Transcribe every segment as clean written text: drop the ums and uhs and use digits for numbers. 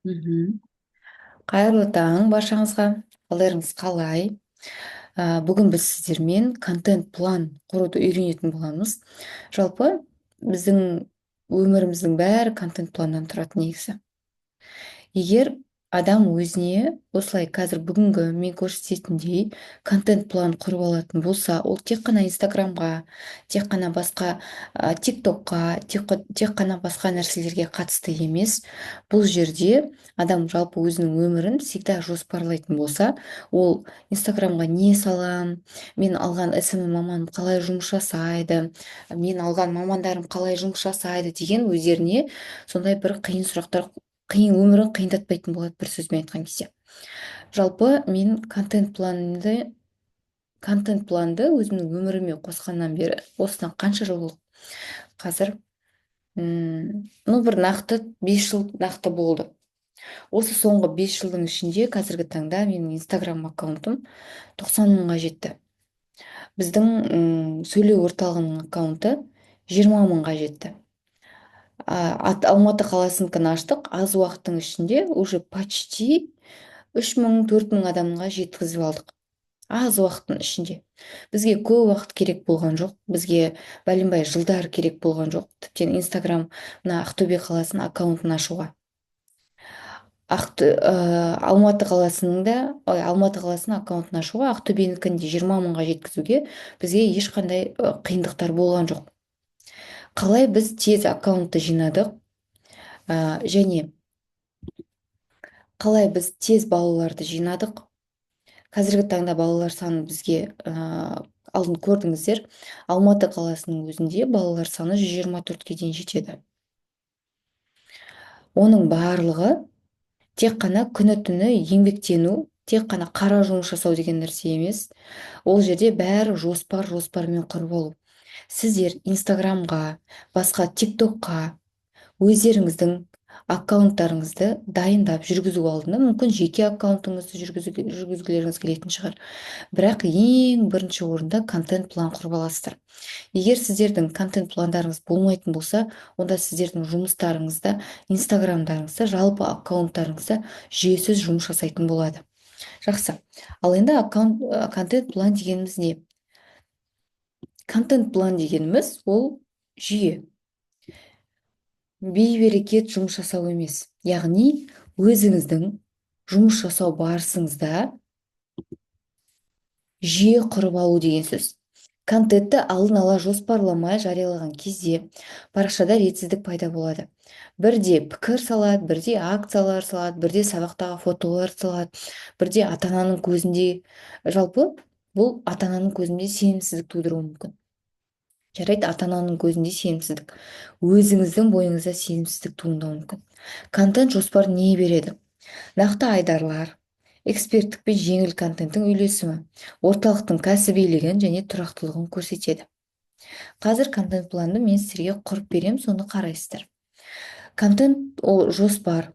Қайырлы таң баршаңызға! Қалдарыңыз қалай? Бүгін біз сіздермен контент план құруды үйренетін боламыз. Жалпы біздің өміріміздің бәрі контент планнан тұрады негізі. Егер адам өзіне осылай қазір бүгінгі мен көрсететіндей контент план құрып алатын болса, ол тек қана Инстаграмға, тек қана басқа Тик Токқа, тек қана басқа нәрселерге қатысты емес. Бұл жерде адам жалпы өзінің өмірін всегда жоспарлайтын болса, ол Инстаграмға не салам, мен алған СММ маманым қалай жұмыс жасайды, мен алған мамандарым қалай жұмыс жасайды деген өздеріне сондай бір қиын сұрақтар, қиын өмірін қиындатпайтын болады. Бір сөзбен айтқан кезде, жалпы мен контент планды өзімнің өміріме қосқаннан бері, осыдан қанша жыл болды қазір, ну, бір нақты 5 жыл нақты болды. Осы соңғы 5 жылдың ішінде қазіргі таңда менің Инстаграм аккаунтым 90 мыңға жетті. Біздің сөйлеу орталығының аккаунты 20 мыңға жетті. Алматы қаласыныкін аштық, аз уақыттың ішінде уже почти 3000, 4000 адамға жеткізіп алдық аз уақыттың ішінде. Бізге көп уақыт керек болған жоқ, бізге бәленбай жылдар керек болған жоқ. Тіптен Инстаграм, мына Ақтөбе қаласының аккаунтын ашуға, Алматы қаласының да, ой, Алматы қаласының аккаунтын ашуға, Ақтөбенікін де 20 мыңға жеткізуге бізге ешқандай қиындықтар болған жоқ. Қалай біз тез аккаунтты жинадық және қалай біз тез балаларды жинадық? Қазіргі таңда балалар саны бізге, алдын көрдіңіздер, Алматы қаласының өзінде балалар саны 124-ке дейін жетеді. Оның барлығы тек қана күні түні еңбектену, тек қана қара жұмыс жасау деген нәрсе емес. Ол жерде бәрі жоспар, жоспармен құрып алу. Сіздер Инстаграмға, басқа Тик Токқа өздеріңіздің аккаунттарыңызды дайындап жүргізу алдында, мүмкін, жеке аккаунтыңызды жүргізгілеріңіз келетін шығар, бірақ ең бірінші орында контент план құрып аласыздар. Егер сіздердің контент пландарыңыз болмайтын болса, онда сіздердің жұмыстарыңызда, Инстаграмдарыңызда, жалпы аккаунттарыңызда жүйесіз жұмыс жасайтын болады. Жақсы, ал енді аккаунт, контент план дегеніміз не? Контент план дегеніміз ол жүйе, бейберекет жұмыс жасау емес, яғни өзіңіздің жұмыс жасау барысыңызда жүйе құрып алу деген сөз. Контентті алдын ала жоспарламай жариялаған кезде парақшада ретсіздік пайда болады. Бірде пікір салады, бірде акциялар салады, бірде сабақтағы фотолар салады, бірде ата ананың көзінде, жалпы бұл ата ананың көзінде сенімсіздік тудыруы мүмкін. Жарайды, ата ананың көзінде сенімсіздік, өзіңіздің бойыңызда сенімсіздік туындауы мүмкін. Контент жоспар не береді? Нақты айдарлар, эксперттік пен жеңіл контенттің үйлесімі, орталықтың кәсібилігін және тұрақтылығын көрсетеді. Қазір контент планды мен сіздерге құрып беремін, соны қарайсыздар. Контент ол жоспар,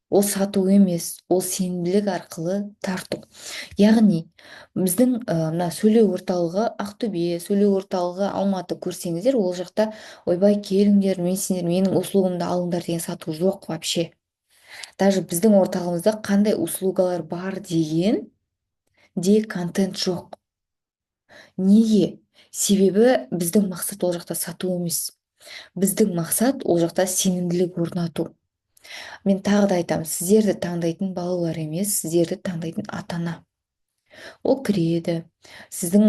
ол сату емес, ол сенімділік арқылы тарту. Яғни біздің мына сөйлеу орталығы Ақтөбе, сөйлеу орталығы Алматы көрсеңіздер, ол жақта «Ойбай, келіңдер, мен сендер менің услугамды алыңдар» деген сату жоқ вообще. Даже біздің орталығымызда қандай услугалар бар деген де контент жоқ. Неге? Себебі біздің мақсат ол жақта сату емес, біздің мақсат ол жақта сенімділік орнату. Мен тағы да айтамын, сіздерді таңдайтын балалар емес, сіздерді таңдайтын ата ана. Ол кіреді, сіздің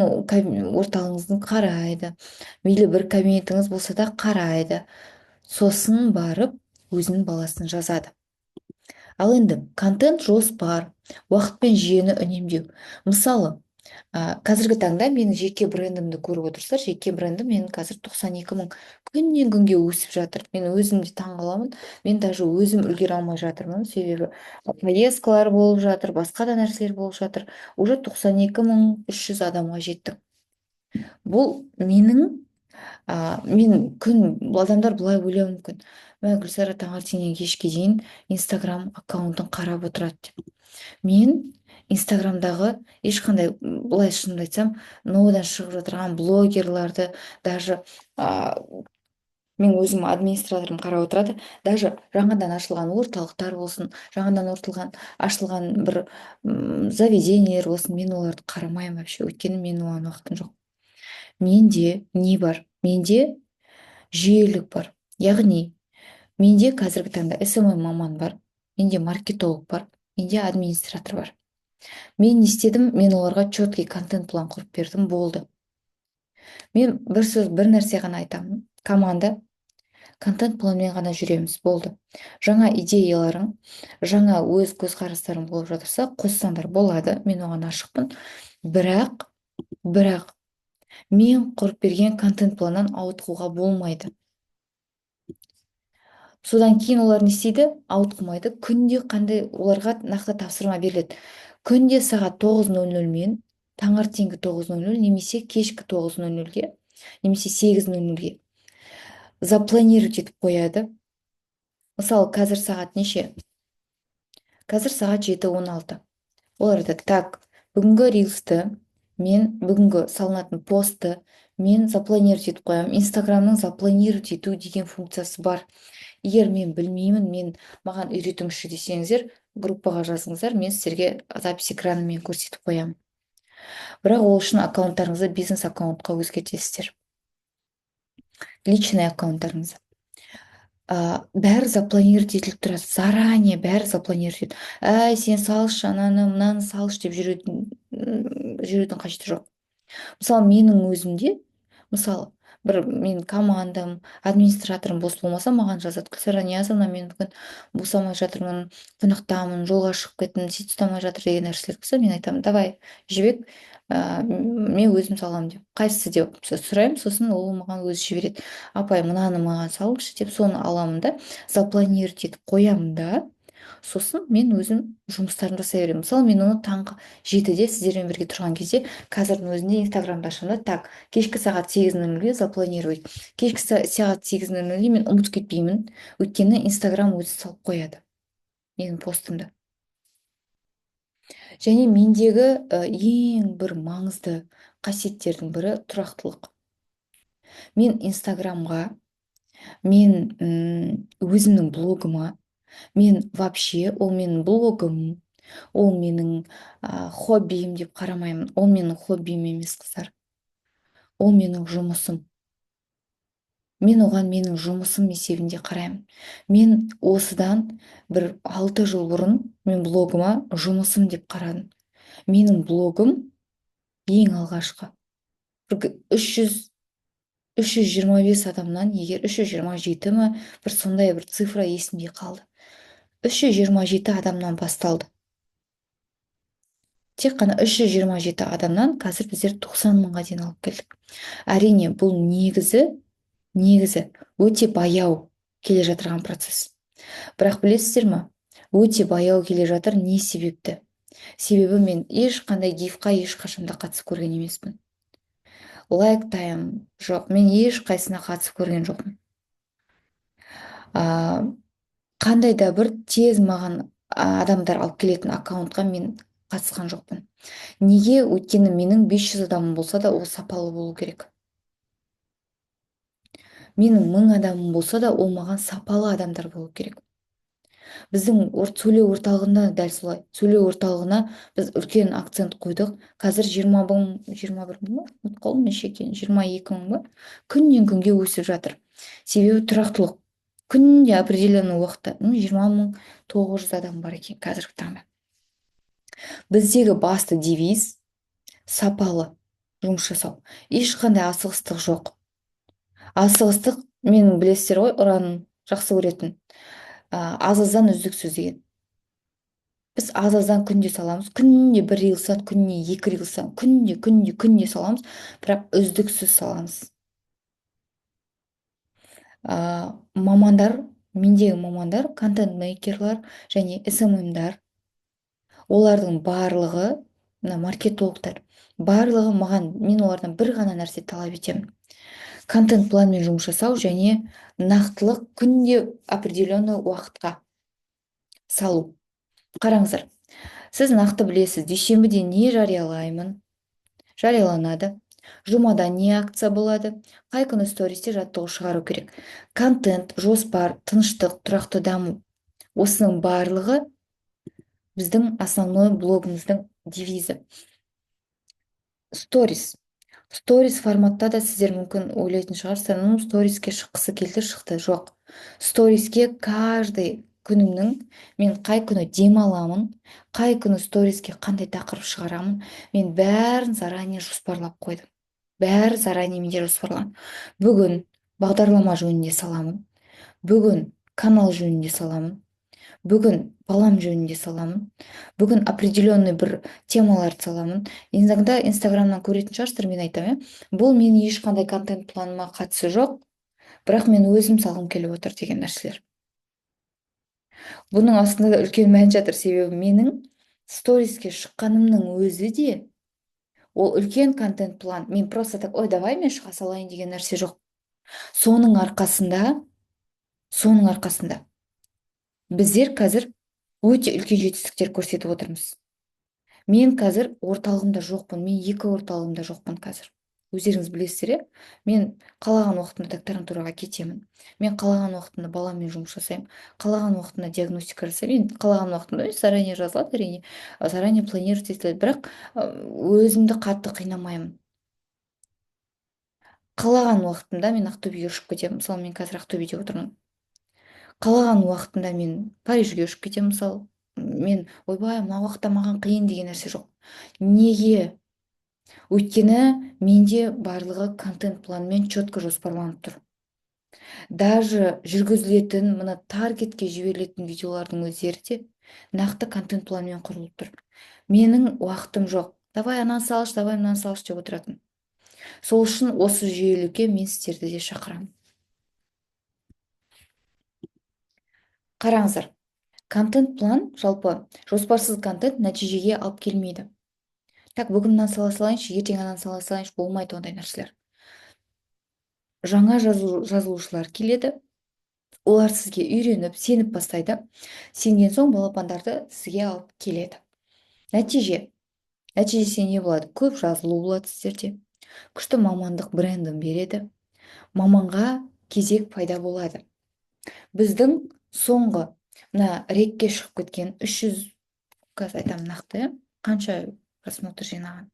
орталығыңыздың қарайды, мейлі бір кабинетіңіз болса да қарайды, сосын барып өзінің баласын жазады. Ал енді контент жоспар уақыт пен жүйені үнемдеу. Мысалы, қазіргі таңда менің жеке брендімді көріп отырсыздар. Жеке брендім менің қазір 92 мың, күннен күнге өсіп жатыр. Мен өзім де таңғаламын, мен даже өзім үлгере алмай жатырмын, себебі поездкалар болып жатыр, басқа да нәрселер болып жатыр. Уже 92 мың 300 адамға жеттік. Бұл менің мен күн, адамдар былай ойлауы мүмкін: «Мә, Гүлсара таңертеңнен кешке дейін Инстаграм аккаунтын қарап отырады» деп. Мен Инстаграмдағы ешқандай, былай шынымды айтсам, новыйдан шығып жатырған блогерларды даже Мен өзім, администраторым қарап отырады. Даже жаңадан ашылған орталықтар болсын, жаңадан ашылған бір заведениелер болсын, мен оларды қарамаймын вообще, өйткені менің оған уақытым жоқ. Менде не бар? Менде жүйелік бар. Яғни менде қазіргі таңда СММ маман бар, менде маркетолог бар, менде администратор бар. Мен не істедім? Мен оларға четкий контент план құрып бердім, болды. Мен бір сөз, бір нәрсе ғана айтамын: команда, контент планмен ғана жүреміз, болды. Жаңа идеяларың, жаңа өз көзқарастарың болып жатырса, қоссаңдар болады, мен оған ашықпын. Бірақ мен құрып берген контент планнан ауытқуға болмайды. Содан кейін олар не істейді? Ауытқымайды. Күнде қандай оларға нақты тапсырма беріледі: күнде сағат 9:00 мен, таңертеңгі 9:00 немесе кешкі 9:00-ге, немесе 8:00-ге запланировать етіп қояды. Мысалы, қазір сағат неше? Қазір сағат 7:16. Олар айтады: «Так, бүгінгі рилсті мен, бүгінгі салынатын постты мен запланировать етіп қоямын». Инстаграмның запланировать ету деген функциясы бар. Егер мен білмеймін, мен маған үйретіңізші десеңіздер, группаға жазыңыздар, мен сіздерге запись экранымен көрсетіп қоямын. Бірақ ол үшін аккаунттарыңызды бизнес аккаунтқа өзгертесіздер, личный аккаунттарыңызды. Бәрі запланировать етіліп тұрады заранее, бәрі запланировать етеді. «Әй, сен салшы ананы, мынаны салшы» деп жүрудің қажеті жоқ. Мысалы, менің өзімде, мысалы, бір мен командам, администраторым бос болмаса, маған жазады: «Гүлсара Ниязовна, мен бүгін босамай жатырмын, қонақтамын, жолға шығып кеттім, сеть ұстамай жатыр» деген нәрселер болса, мен айтамын: «Давай, Жібек, мен өзім саламын» деп. «Қайсысы?» деп сұраймын. Сосын ол маған өзі жібереді: «Апай, мынаны маған салыңызшы» деп. Соны аламын да, запланировать етіп қоямын да, сосын мен өзім жұмыстарымды жасай беремін. Мысалы, мен оны таңғы 7-де сіздермен бірге тұрған кезде, қазірдің өзінде Инстаграмды ашамын да: «Так, кешкі сағат 8:00-ге запланировать». Кешкі сағат 8:00-де мен ұмытып кетпеймін, өйткені Инстаграм өзі салып қояды менің постымды. Және мендегі ең бір маңызды қасиеттердің бірі – тұрақтылық. Мен Инстаграмға, мен өзімнің блогыма, мен вообще ол менің блогым, ол менің хоббиім деп қарамаймын. Ол менің хоббиім емес, қыздар, ол менің жұмысым. Мен оған менің жұмысым есебінде қараймын. Мен осыдан бір 6 жыл бұрын мен блогыма жұмысым деп қарадым. Менің блогым ең алғашқы бір 325 адамнан, егер 327 ма, бір сондай бір цифра есімде қалды, 327 адамнан басталды. Тек қана 327 адамнан қазір біздер 90 мыңға дейін алып келдік. Әрине, бұл негізі өте баяу келе жатырған процесс. Бірақ білесіздер ма, өте баяу келе жатыр. Не себепті? Себебі мен ешқандай гивқа ешқашан да қатысып көрген емеспін. Лайк тайм жоқ, мен ешқайсысына қатысып көрген жоқпын. Қандай да бір тез маған адамдар алып келетін аккаунтқа мен қатысқан жоқпын. Неге? Өйткені менің 500 адамым болса да, ол сапалы болу керек. Менің 1000 адамым болса да, ол маған сапалы адамдар болу керек. Біздің сөйлеу орталығында дәл солай. Сөйлеу орталығына біз үлкен акцент қойдық. Қазір 20 мың, 21 мың ба, ұмытып қалдым неше екенін, 22 мың ба, күннен күнге өсіп жатыр. Себебі тұрақтылық, күнде определенный уақытта. 20 900 адам бар екен қазіргі таңда. Біздегі басты девиз – сапалы жұмыс жасау. Ешқандай асығыстық жоқ. Асығыстық менің, білесіздер ғой, ұраным, жақсы көретін аз аздан үздіксіз деген. Біз аз аздан күнде саламыз, күнде бір рилстан, күніне екі рилстан, күнде, күнде, күнде саламыз, бірақ үздіксіз саламыз. Мамандар, мендегі мамандар, контент мейкерлар және СММдар, олардың барлығы, мына маркетологтар, барлығы маған, мен олардан бір ғана нәрсе талап етемін: контент планмен жұмыс жасау және нақтылық, күнде определенный уақытқа салу. Қараңыздар, сіз нақты білесіз: дүйсенбіде не жариялаймын, жарияланады. Жұмада не акция болады, қай күні стористе жаттығу шығару керек. Контент, жоспар, тыныштық, тұрақты даму. Осының барлығы біздің основной блогымыздың девизі. Сторис. Сторис форматта да сіздер мүмкін ойлайтын шығарсыздар: «Ну, сториске шыққысы келді, шықты». Жоқ, сториске каждый күнімнің, мен қай күні демаламын, қай күні сториске қандай тақырып шығарамын, мен бәрін заранее жоспарлап қойдым. Бәрі заранее менде жоспарлаған. Бүгін бағдарлама жөнінде саламын, бүгін канал жөнінде саламын, бүгін балам жөнінде саламын, бүгін определенный бір темаларды саламын. Иногда Инстаграмнан көретін шығарсыздар, мен айтамын, иә, бұл менің ешқандай контент планыма қатысы жоқ, бірақ мен өзім салғым келіп отыр деген нәрселер. Бұның астында да үлкен мән жатыр, себебі менің сториске шыққанымның өзі де ол үлкен контент план. Мен просто так: «Ой, давай мен шыға салайын» деген нәрсе жоқ. Соның арқасында біздер қазір өте үлкен жетістіктер көрсетіп отырмыз. Мен қазір орталығымда жоқпын, мен екі орталығымда жоқпын қазір, өздеріңіз білесіздер, иә. Мен қалаған уақытымда докторантураға кетемін, мен қалаған уақытымда баламмен жұмыс жасаймын, қалаған уақытымда диагностика жасаймын. Енді қалаған уақытымда заранее жазылады, әрине, заранее планировать етіледі, бірақ өзімді қатты қинамаймын. Қалаған уақытымда мен Ақтөбеге ұшып кетемін, мысалы, мен қазір Ақтөбеде отырмын. Қалаған уақытында мен Парижге ұшып кетемін, мысалы. Мен «Ойбай, мына уақытта маған қиын» деген нәрсе жоқ. Неге? Өйткені менде барлығы контент планмен четко жоспарланып тұр. Даже жүргізілетін, мына таргетке жіберілетін видеолардың өздері де нақты контент планмен құрылып тұр. Менің уақытым жоқ «Давай ананы салшы, давай мынаны салшы» деп отыратын. Сол үшін осы жүйелікке мен сіздерді де шақырамын. Қараңыздар, контент план, жалпы жоспарсыз контент нәтижеге алып келмейді. «Так, бүгін мынаны сала салайыншы, ертең ананы сала салайыншы» — болмайды ондай нәрселер. Жаңа жазылушылар келеді, олар сізге үйреніп, сеніп бастайды. Сенген соң балапандарды сізге алып келеді. Нәтижесі не болады? Көп жазылу болады сіздерде, күшті мамандық брендін береді, маманға кезек пайда болады. Біздің соңғы мына рекке шығып кеткен 300, қазір айтамын нақты, иә, қанша просмотр жинаған.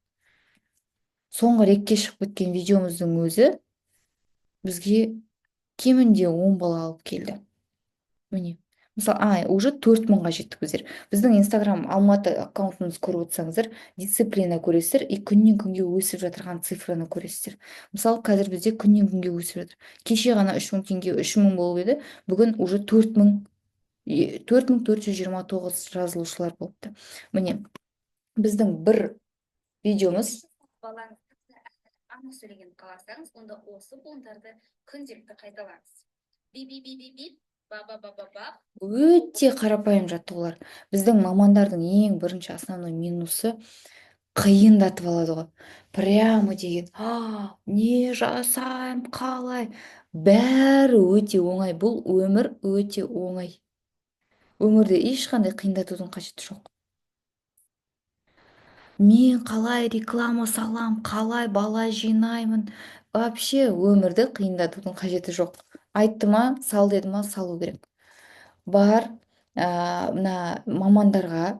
Соңғы рекке шығып кеткен видеомыздың өзі бізге кемінде 10 бала алып келді. Міне, мысалы, уже 4000-ға жеттік біздер. Біздің Инстаграм Алматы аккаунтымызды көріп отырсаңыздар, дисциплина көресіздер и күннен күнге өсіп жатырған цифраны көресіздер. Мысалы, қазір бізде күннен күнге өсіп жатыр. Кеше ғана 3000 теңге, 3000 болып еді, бүгін уже 4000, 4429 жазылушылар болыпты. Міне, біздің бір видеомыз. Балаңыз анық сөйлегенін қаласаңыз, онда осы буындарды күнделікті қайталаңыз: би, би, би, би, би, ба, ба, ба, ба, ба. Өте қарапайым жаттығулар. Біздің мамандардың ең бірінші основной минусы — қиындатып алады ғой прямо деген. «А, не жасаймын, қалай?» Бәрі өте оңай. Бұл өмір өте оңай, өмірде ешқандай қиындатудың қажеті жоқ. «Мен қалай реклама салам, қалай бала жинаймын?» Вообще өмірді қиындатудың қажеті жоқ. Айтты ма, сал деді ма, салу керек. Бар, мына мамандарға,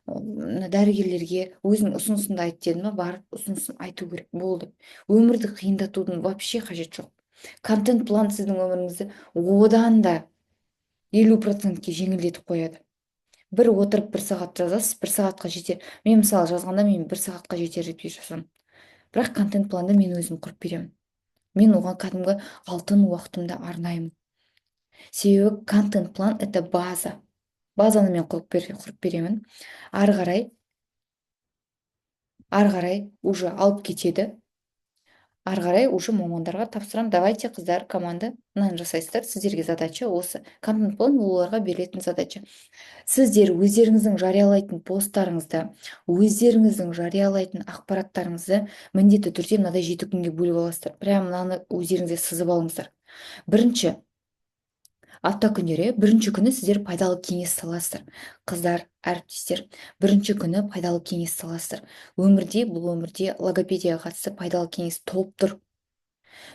мына дәрігерлерге өзінің ұсынысын айт деді ма, барып ұсынысын айту керек, болды. Өмірді қиындатудың вообще қажеті жоқ. Контент план сіздің өміріңізді одан да 50%-ке жеңілдетіп қояды. Бір отырып, бір сағат жазасыз, бір сағатқа жетер. Мен, мысалы, жазғанда мен бір сағатқа жетер деп жазамын, бірақ контент планды мен өзім құрып беремін. Мен оған кәдімгі алтын уақытымды арнаймын, себебі контент план — это база. Базаны мен құрып беремін, ары қарай уже алып кетеді. Ары қарай уже мамандарға тапсырамын: «Давайте, қыздар, команда, мынаны жасайсыздар, сіздерге задача осы». Контент план — ол оларға берілетін задача. Сіздер өздеріңіздің жариялайтын посттарыңызды, өздеріңіздің жариялайтын ақпараттарыңызды міндетті түрде мынадай 7 күнге бөліп аласыздар. Прямо мынаны өздеріңізге сызып алыңыздар. Бірінші Апта күндері бірінші күні сіздер пайдалы кеңес саласыздар. Қыздар, әріптестер, бірінші күні пайдалы кеңес саласыздар. Өмірде, бұл өмірде логопедияға қатысты пайдалы кеңес толып тұр.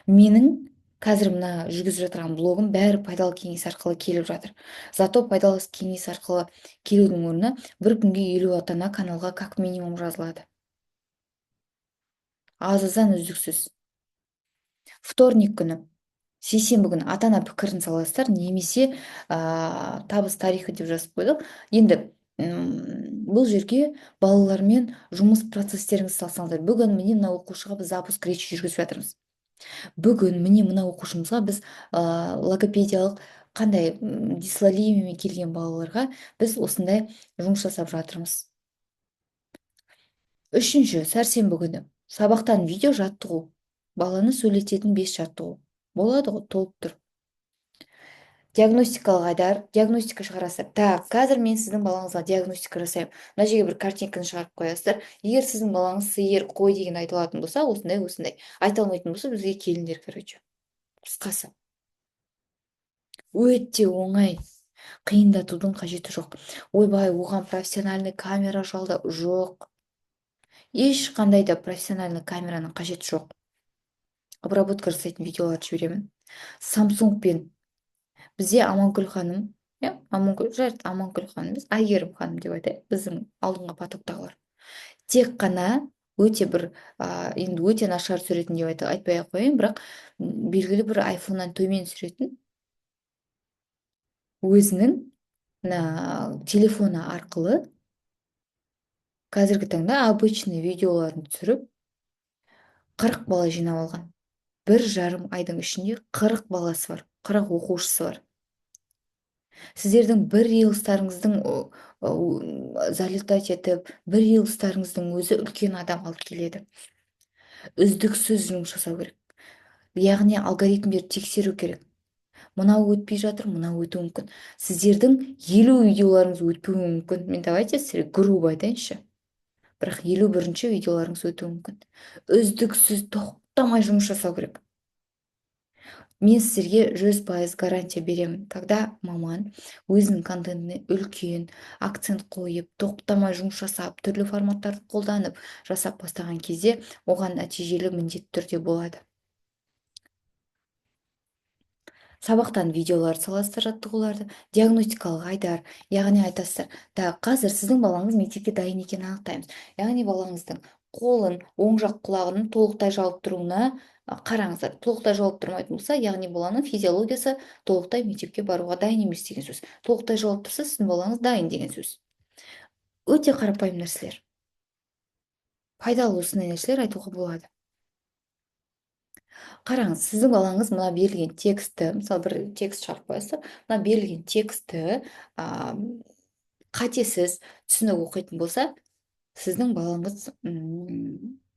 Менің қазір мына жүргізіп жатырған блогым бәрі пайдалы кеңес арқылы келіп жатыр. Зато пайдалы кеңес арқылы келудің орнына бір күнге 50 ата-ана каналға как минимум жазылады. Аз-аздан үздіксіз. Вторник күні, сейсенбі күні ата-ана пікірін саласыздар, немесе табыс тарихы деп жазып қойдық. Енді бұл жерге балалармен жұмыс процестеріңізді салсаңыздар. Бүгін міне мына оқушыға біз запуск речи жүргізіп жатырмыз. Бүгін міне мына оқушымызға біз логопедиялық қандай дислалиямен келген балаларға біз осындай жұмыс жасап жатырмыз. Үшінші, сәрсенбі күні сабақтан видео жаттығу. Баланы сөйлететін 5 жаттығу. Болады ғой, толып тұр. Диагностикалық айдар, диагностика шығарасыздар. Так, қазір мен сіздің балаңызға диагностика жасаймын. Мына жерге бір картинканы шығарып қоясыздар. Егер сіздің балаңыз сиыр, қой деген айта алатын болса, осындай, осындай. Айта алмайтын болса, бізге келіңдер, короче. Қысқасы. Өте оңай. Қиындатудың қажеті жоқ. Ойбай, оған профессиональный камера жалда. Жоқ. Ешқандай да профессиональный камераның қажеті жоқ. Обработка жасайтын видеоларды жіберемін. Samsung-пен бізде Аманкүл ханым, иә, Аманкүл, жарайды, Аманкүл ханым емес, Әйгерім ханым деп айтайық, біздің алдыңғы потоктағылар. Тек қана өте бір, енді өте нашар түсіретін деп айтпай ақ қояйын, бірақ белгілі бір айфоннан төмен түсіретін өзінің мына телефоны арқылы қазіргі таңда обычный видеоларын түсіріп 40 бала жинап алған. 1,5 айдың ішінде 40 баласы бар, 40 оқушысы бар. Сіздердің бір рилстарыңыздың залетать етіп, бір рилстарыңыздың өзі үлкен адам алып келеді. Үздіксіз жұмыс жасау керек. Яғни алгоритмдерді тексеру керек. Мынау өтпей жатыр, мынау өтуі мүмкін. Сіздердің 50 видеоларыңыз өтпеуі мүмкін. Мен давайте сіздерге грубо айтайыншы. Бірақ 51-ші видеоларыңыз өтуі мүмкін. Үздіксіз тоқтамай жұмыс жасау керек. Мен сіздерге 100% гарантия беремін. Когда маман өзінің контентіне үлкен акцент қойып, тоқтамай жұмыс жасап, түрлі форматтарды қолданып, жасап бастаған кезде оған нәтижелі міндетті түрде болады. Сабақтан видеолар саласыздар, жаттығуларды, диагностикалық айдар, яғни айтасыздар, так, қазір сіздің балаңыз мектепке дайын екенін анықтаймыз. Яғни балаңыздың қолын оң жақ құлағының толықтай жауып тұруына қараңыздар. Толықтай жауып тұрмайтын болса, яғни баланың физиологиясы толықтай мектепке баруға дайын емес деген сөз. Толықтай жауып тұрса, сіздің балаңыз дайын деген сөз. Өте қарапайым нәрселер. Пайдалы осындай нәрселер айтуға болады. Қараңыз, сіздің балаңыз мына берілген текстті, мысалы бір текст шығарып қоясыздар, мына берілген текстті қатесіз түсініп оқитын болса, сіздің балаңыз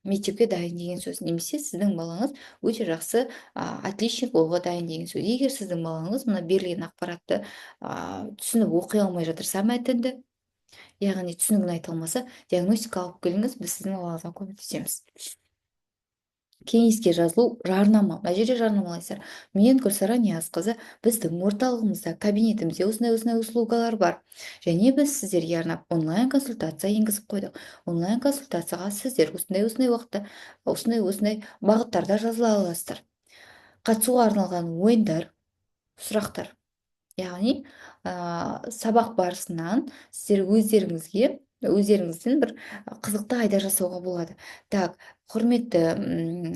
мектепке дайын деген сөз, немесе сіздің балаңыз өте жақсы отличник болуға дайын деген сөз. Егер сіздің балаңыз мына берілген ақпаратты түсініп оқи алмай жатырса мәтінді, яғни түсінігін айта алмаса, диагностика алып келіңіз, біз сіздің балаңызға көмектесеміз. Кеңеске жазылу, жарнама. Мына жерде жарнамалайсыздар. Мен Гүлсара Ниязқызы, біздің орталығымызда, кабинетімізде осындай-осындай услугалар бар. Және біз сіздерге арнап онлайн консультация енгізіп қойдық. Онлайн консультацияға сіздер осындай-осындай уақытта, осындай-осындай бағыттарда жазыла аласыздар. Қатысуға арналған ойындар, сұрақтар. Яғни, сабақ барысынан сіздер өздеріңізден бір қызықты айдар жасауға болады. Так, құрметті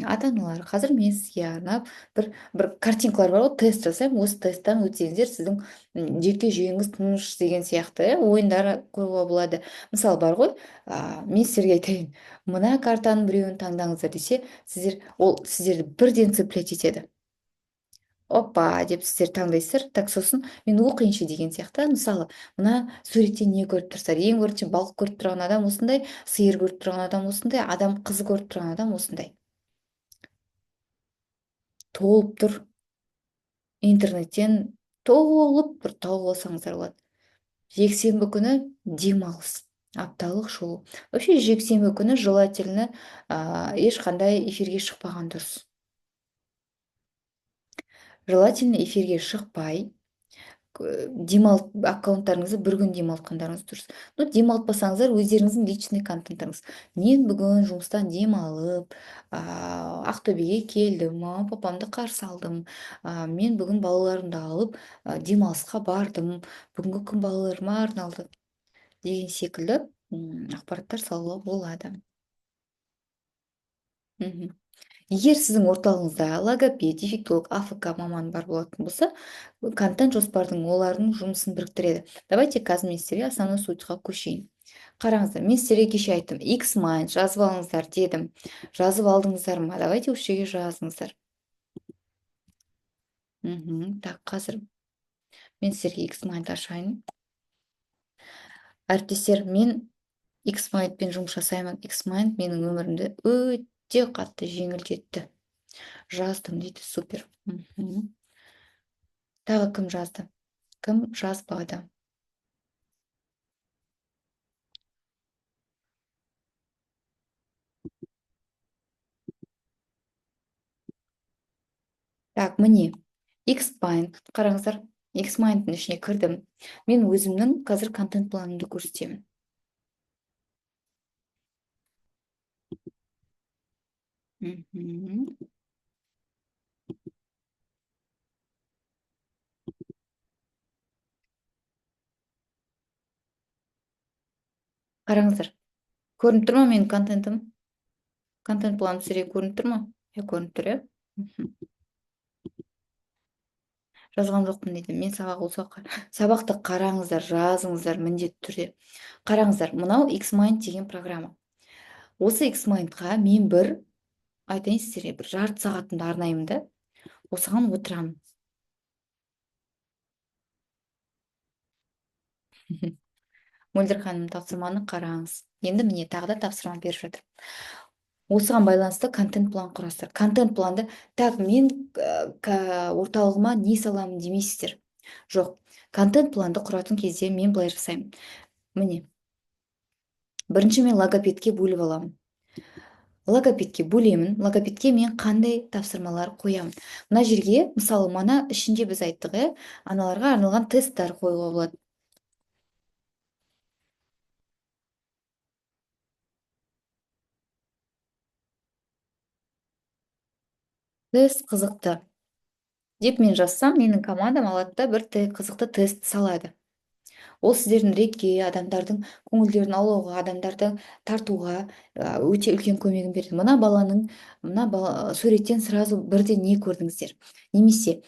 ата-аналар, қазір мен сізге арнап бір картинкалар бар ғой, тест жасаймын. Осы тесттен өтсеңіздер, сіздің жеке жүйеңіз тыныш деген сияқты ойындар қоюға болады. Мысалы бар ғой, мен сіздерге айтайын, мына картаның біреуін таңдаңыздар десе, ол сіздерді бірден цеплять етеді. Опа деп сіздер таңдайсыздар. Так, сосын мен оқиыншы деген сияқты. Мысалы, мына суретте не көріп тұрсыздар? Ең бірінші балық көріп тұрған адам осындай, сиыр көріп тұрған адам осындай, адам қыз көріп тұрған адам осындай. Толып тұр. Интернеттен толып тұр, тауып алсаңыздар болады. Жексенбі күні демалыс, апталық шолу. Вообще жексенбі күні желательно ешқандай эфирге шықпаған дұрыс. Желательно эфирге шықпай, Демалып, аккаунттарыңызды бір күн демалтқандарыңыз дұрыс. Но демалтпасаңыздар, өздеріңіздің личный контенттарыңыз: мен бүгін жұмыстан демалып, Ақтөбеге келдім, мама папамды қарсы алдым, мен бүгін балаларымды алып, демалысқа бардым, бүгінгі күн балаларыма арналды деген секілді ақпараттар салуға болады. Егер сіздің орталығыңызда логопед, дефектолог, АФК маман бар болатын болса, контент жоспардың олардың жұмысын біріктіреді. Давайте қазір мен сіздерге основной суть қа көшейін. Қараңыздар, мен сіздерге кеше айттым, X-Mind жазып алыңыздар дедім. Жазып алдыңыздар ма? Давайте осы жерге жазыңыздар. Так, қазір мен сіздерге X-Mind ашайын. Әріптестер, мен X-Mind-пен жұмыс жасаймын. X-Mind менің өмірімді өте қатты жеңілдетті. Жаздым дейді, супер. Тағы кім жазды? Кім жазбады? Так, міне, X-Mind, қараңыздар, X-Mind'ның ішіне кірдім. Мен өзімнің қазір контент планымды көрсетемін. Қараңыздар, көрініп тұр ма менің контентім? Контент планым сіздерге көрініп тұр ма? Иә, көрініп тұр, иә? Жазған жоқпын дейді. Мен сабақ, ол сабақты қараңыздар, жазыңыздар міндетті түрде. Қараңыздар, мынау X-Mind деген программа. Осы X-Mindқа мен бір айтайын сіздерге, бір жарты сағатымды арнаймын да, осыған отырамын. Мөлдір ханым, тапсырманы қараңыз. Енді міне тағы да тапсырма беріп жатыр. Осыған байланысты контент план құрастыр. Контент планды, так, мен орталығыма не саламын демейсіздер. Жоқ, контент планды құратын кезде мен былай жасаймын. Міне, бірінші мен логопедке бөліп аламын. Логопедке бөлемін. Логопедке мен қандай тапсырмалар қоямын? Мына жерге, мысалы, мана ішінде біз айттық, иә, аналарға арналған тесттер қоюға болады. Тест қызықты деп мен жазсам, менің командам алады да бір қызықты тест салады. Ол сіздердің рекке, адамдардың көңілдерін аулауға, адамдарды тартуға өте үлкен көмегін береді. Мына баланың, мына бала, суреттен сразу бірден не көрдіңіздер? Немесе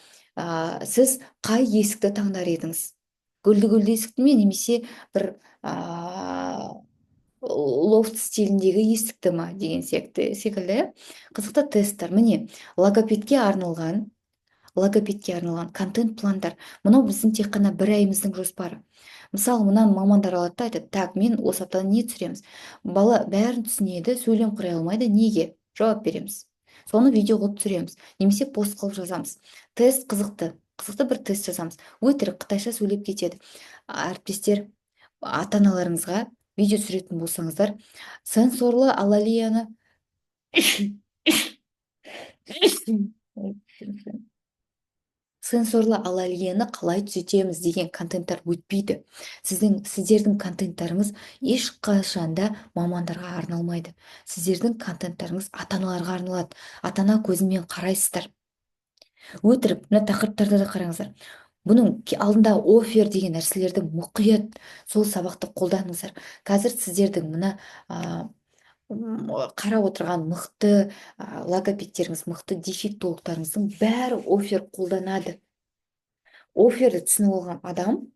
сіз қай есікті таңдар едіңіз? Гүлді-гүлді есікті ме, немесе бір лофт стиліндегі есікті ма деген секілді, иә? Қызықты тесттер. Міне, логопедке арналған контент пландар. Мынау біздің тек қана бір айымыздың жоспары. Мысалы, мынаны мамандар алады да айтады: так, мен осы аптада не түсіреміз? Бала бәрін түсінеді, сөйлем құрай алмайды, неге? Жауап береміз. Соны видео қылып түсіреміз, немесе пост қылып жазамыз. Тест қызықты, қызықты бір тест жазамыз. Өтірік қытайша сөйлеп кетеді. Әріптестер, ата-аналарыңызға видео түсіретін болсаңыздар, сенсорлы алалияны қалай түзетеміз деген контенттер өтпейді. Сіздердің контенттарыңыз ешқашанда мамандарға арналмайды. Сіздердің контенттарыңыз ата-аналарға арналады. Ата-ана көзімен қарайсыздар. Өтірік, мына тақырыптарды да қараңыздар. Бұның алдында офер деген нәрселерді мұқият сол сабақты қолданыңыздар. Қазір сіздердің мына, қарап отырған мықты, логопедтеріңіз, мықты дефектологтарыңыздың бәрі офер қолданады. Оферді түсініп алған адам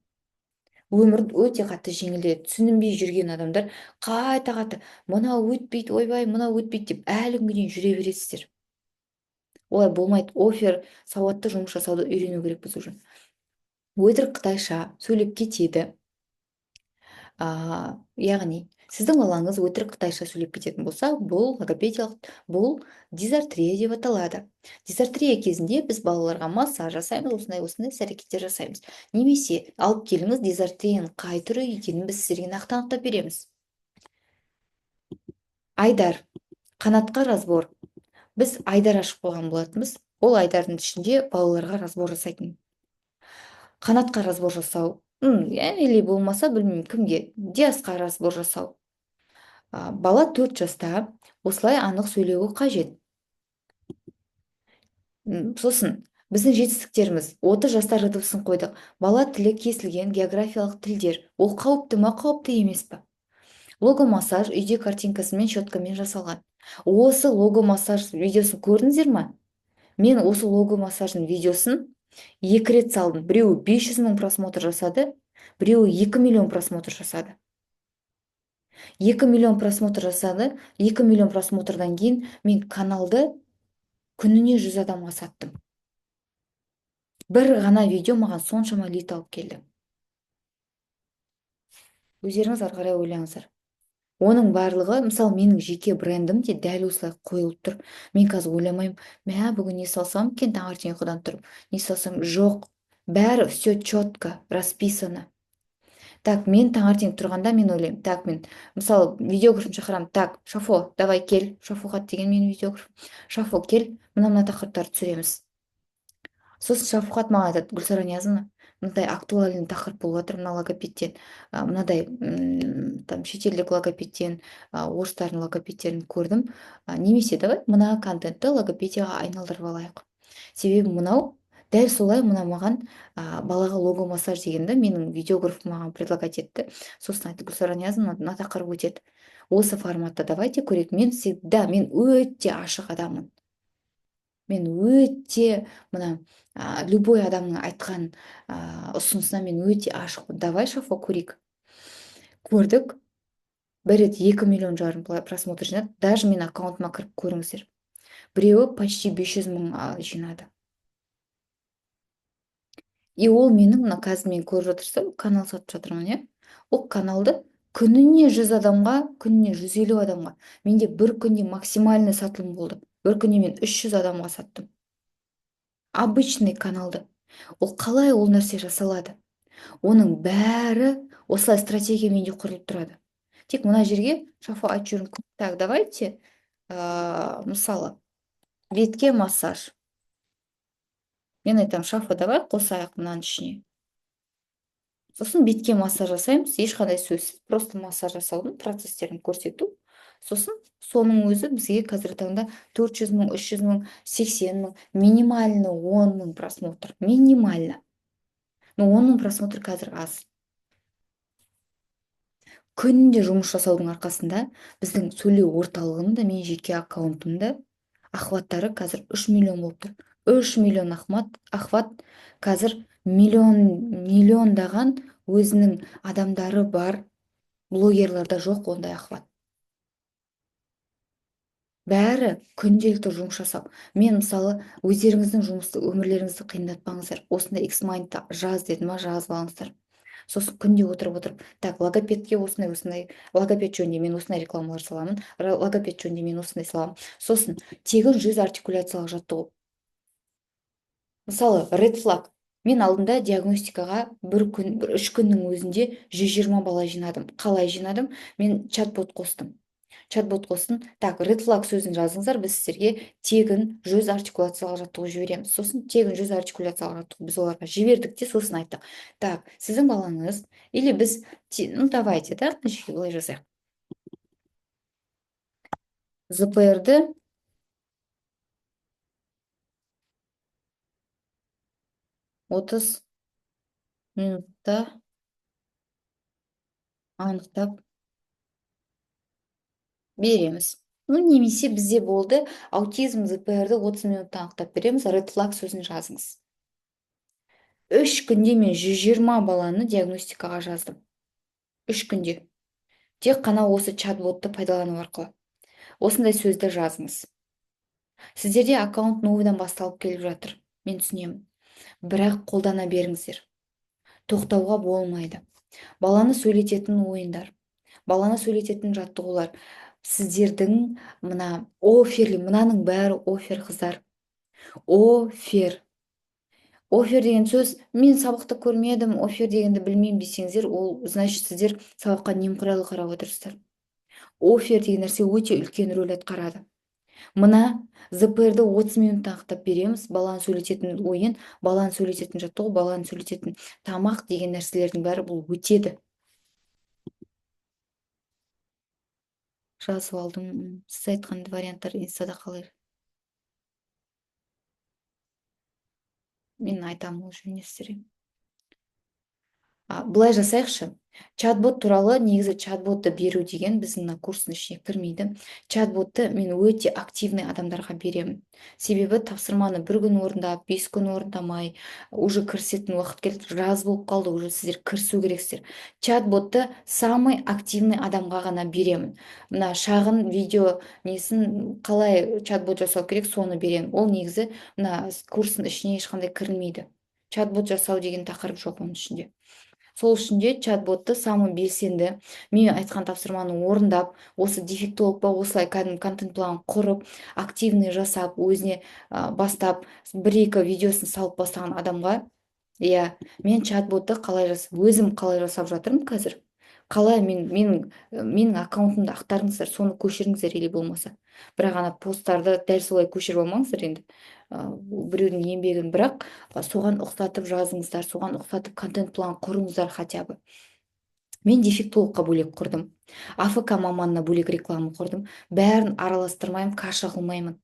өмірін өте қатты жеңілдетеді. Түсінбей жүрген адамдар қайта-қайта мынау өтпейді, ойбай, мынау өтпейді деп әлі күнге дейін жүре бересіздер. Олай болмайды. Офер сауатты жұмыс жасауды үйрену керекпіз уже. Өтірік қытайша сөйлеп кетеді. Яғни сіздің балаңыз өтірік қытайша сөйлеп кететін болса, бұл логопедиялық, бұл дизартрия деп аталады. Дизартрия кезінде біз балаларға массаж жасаймыз, осындай осындай іс-әрекеттер жасаймыз. Немесе алып келіңіз, дизартрияның қай түрі екенін біз сіздерге нақты анықтап береміз. Айдар, қанатқа разбор. Біз айдар ашып қойған болатынбыз. Ол айдардың ішінде балаларға разбор жасайтын. Қанатқа разбор жасау, иә, или болмаса, білмеймін, кімге, Диасқа разбор жасау. Бала 4 жаста осылай анық сөйлеуі қажет. Сосын біздің жетістіктеріміз: 30 жастар РДВ-сын қойдық. Бала тілі кесілген географиялық тілдер, ол қауіпті ма, қауіпті емес па? Лого массаж үйде картинкасымен, щеткамен жасалған. Осы лого массаж видеосын көрдіңіздер ма? Мен осы лого массаждың видеосын екі рет салдым. Біреуі 500 мың просмотр жасады, біреуі 2 миллион просмотр жасады. 2 миллион просмотр жасады. 2 миллион просмотрдан кейін мен каналды күніне 100 адамға саттым. Бір ғана видео маған соншама лид алып келді. Өздеріңіз ары қарай ойлаңыздар. Оның барлығы, мысалы, менің жеке брендім де дәл осылай қойылып тұр. Мен қазір ойламаймын: мә, бүгін не салсам екен, таңертең ұйқыдан тұрып не салсам. Жоқ, бәрі все четко расписано. Так, мен таңертең тұрғанда мен ойлаймын: так, мен, мысалы, видеографын шақырамын. Так, Шафо, давай, кел. Шафухат деген менің видеограф. Шафо, кел, мына мына тақырыптарды түсіреміз. Сосын Шафухат маған айтады: «Гүлсара Ниязовна, мындай актуальный тақырып болып жатыр, мына логопедтен, мынадай там шетелдік логопедтен, орыстардың логопедтерін көрдім, немесе давай мына контентті логопедияға айналдырып алайық, себебі мынау дәл солай». Мына маған балаға лого массаж дегенді менің видеограф маған предлагать етті. Сосын айтты: «Гүлсара Ниязовна, мына тақырып өтеді осы форматта, давайте көрейік». Мен всегда, мен өте ашық адаммын. Мен өте мына любой адамның айтқан ұсынысына мен өте ашықпын. Давай, Шафо, көрейік. Көрдік. Бір рет 2,5 миллион просмотр жинады. Даже мен аккаунтыма кіріп көріңіздер. Біреуі почти 500 мың жинады. И ол менің мына қазір мен көріп жатырсыздар, канал сатып жатырмын, иә. Ол каналды күніне 100 адамға, күніне 150 адамға. Менде бір күнде максимальный сатылым болды. Бір күнде мен 300 адамға саттым обычный каналды. Ол қалай, ол нәрсе жасалады? Оның бәрі осылай стратегия менде құрылып тұрады. Тек мына жерге Шафа айтып жүруі мүмкін: так, давайте, мысалы, бетке массаж. Мен айтамын: «Шафа, давай қосайық мынаның ішіне». Сосын бетке массаж жасаймыз, ешқандай сөзсіз, просто массаж жасаудың процесстерін көрсету. Сосын соның өзі бізге қазіргі таңда 400 мың, 300 мың, 80 мың, минимально 10 мың просмотр, минимально. Но 10 мың просмотр қазір аз. Күнде жұмыс жасаудың арқасында біздің сөйлеу орталығының да, менің жеке аккаунтымда охваттары қазір 3 миллион болып тұр. 3 миллион охват. Қазір миллион миллиондаған өзінің адамдары бар блогерларда жоқ ондай охват. Бәрі күнделікті жұмыс жасау. Мен, мысалы, өздеріңіздің жұмысты, өмірлеріңізді қиындатпаңыздар. Осындай Xmind жаз деді ма, жазып алыңыздар. Сосын күнде отырып отырып, так, логопедке осындай, осындай, логопед жөнінде мен осындай рекламалар саламын, логопед жөнінде мен осындай саламын. Сосын тегін 100 артикуляциялық жаттығу, мысалы, red flag. Мен алдында диагностикаға бір күн, бір 3 күннің өзінде 120 бала жинадым. Қалай жинадым? Мен чат-бот қостым, чат-бот қостым. Так, red flag сөзін жазыңыздар, біз сіздерге тегін 100 артикуляциялық жаттығу жібереміз. Сосын тегін 100 артикуляциялық жаттығу біз оларға жібердік те, сосын айттық: так, сіздің балаңыз или біз, ну, давайте да, мына жерге былай жазайық: ЗПР-ді 30 минутта анықтап береміз. Ну, немесе бізде болды: аутизм, ЗПР-ді 30 минутта анықтап береміз, red flag сөзін жазыңыз. 3 күнде мен 120 баланы диагностикаға жаздым. 3 күнде. Тек қана осы чат-ботты пайдалану арқылы. Осындай сөзді жазыңыз. Сіздерде аккаунт новыйдан басталып келіп жатыр. Мен түсінемін. Бірақ қолдана беріңіздер. Тоқтауға болмайды. Баланы сөйлететін ойындар, баланы сөйлететін жаттығулар, сіздердің мына оферлі, мынаның бәрі офер, қыздар. Офер. Офер деген сөз, мен сабақты көрмедім, офер дегенді білмеймін десеңіздер, ол значит сіздер сабаққа немқұрайлы қарап отырсыздар. Офер деген нәрсе өте үлкен рөл атқарады. Мына ЗПР-ді 30 минутта ақтап береміз. Баланы сөйлететін ойын, баланы сөйлететін жаттығу, баланы сөйлететін тамақ деген нәрселердің бәрі бұл өтеді. Жазып алдым. Сіз айтқан варианттар инстада қалай? Мен айтамын ол жөнінде сіздерге. Былай жасайықшы. Чат-бот туралы, негізі чат-ботты беру деген біздің мына курстың ішіне кірмейді. Чат-ботты мен өте активный адамдарға беремін. Себебі тапсырманы бір күн орындап, 5 күн орындамай, уже кірісетін уақыт келді, жаз болып қалды, уже сіздер кірісу керексіздер. Чат-ботты самый активный адамға ғана беремін. Мына шағын видео несін қалай чат-бот жасау керек, соны беремін. Ол негізі мына курстың ішіне ешқандай кірмейді. Чат-бот жасау деген тақырып жоқ оның ішінде. Сол үшін де чат-ботты самый белсенді, мен айтқан тапсырманы орындап, осы дефектолог па, осылай кәдімгі контент-план құрып, активный жасап, өзіне, бастап, бір-екі видеосын салып бастаған адамға, иә, мен чат-ботты қалай өзім қалай жасап жатырмын қазір. Қалай менің аккаунтымды ақтарыңыздар, соны көшіріңіздер или болмаса. Бірақ ана посттарды дәл солай көшіріп алмаңыздар енді. Біреудің еңбегін, бірақ соған ұқсатып жазыңыздар, соған ұқсатып контент-план құрыңыздар хотя бы. Мен дефектологқа бөлек құрдым, АФК маманына бөлек реклама құрдым, бәрін араластырмаймын, каша қылмаймын.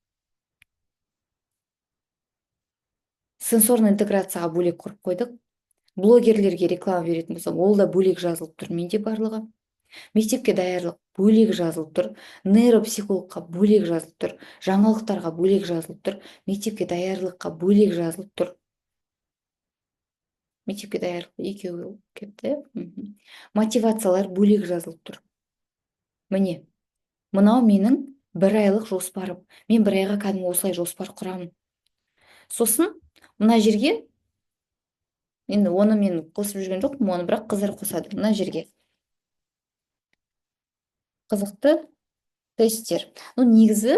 Сенсорный интеграцияға бөлек құрып қойдық. Блогерлерге реклама беретін болсам, ол да бөлек жазылып тұр менде барлығы. Мектепке даярлық бөлек жазылып тұр, нейропсихологқа бөлек жазылып тұр, жаңалықтарға бөлек жазылып тұр, мектепке даярлыққа бөлек жазылып тұр. Мектепке даярлық екеуі кетті. Мотивациялар бөлек жазылып тұр. Міне, мынау менің бір айлық жоспарым. Мен бір айға кәдімгі осылай жоспар құрамын. Сосын мына жерге, енді оны мен қосып жүрген жоқпын, оны бірақ қыздар қосады. Мына жерге қызықты тесттер. Негізі,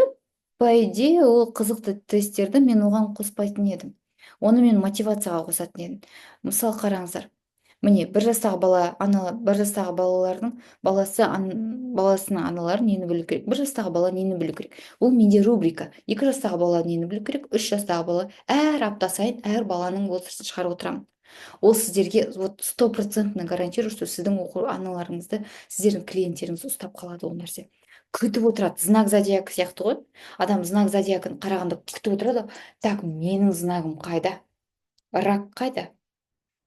по идее, ол қызықты тесттерді мен оған қоспайтын едім. Оны мен мотивацияға қосатын едім. Мысалы, қараңыздар. Міне, бір жастағы бала, ана, бір жастағы балалардың баласы, ан, баласының аналары нені білу керек? Бір жастағы бала нені білу керек? Ол менде рубрика. 2 жастағы бала нені білу керек? 3 жастағы бала. Әр апта сайын әр баланың возрастын шығарып отырамын. Ол сіздерге вот стопроцентно гарантирую, что сіздің оқу аналарыңызды, сіздердің клиенттеріңізді ұстап қалады ол нәрсе. Күтіп отырады, знак зодиака сияқты ғой. Адам знак зодиакын қарағанда күтіп отырады. Так, менің знагым қайда? Рак қайда?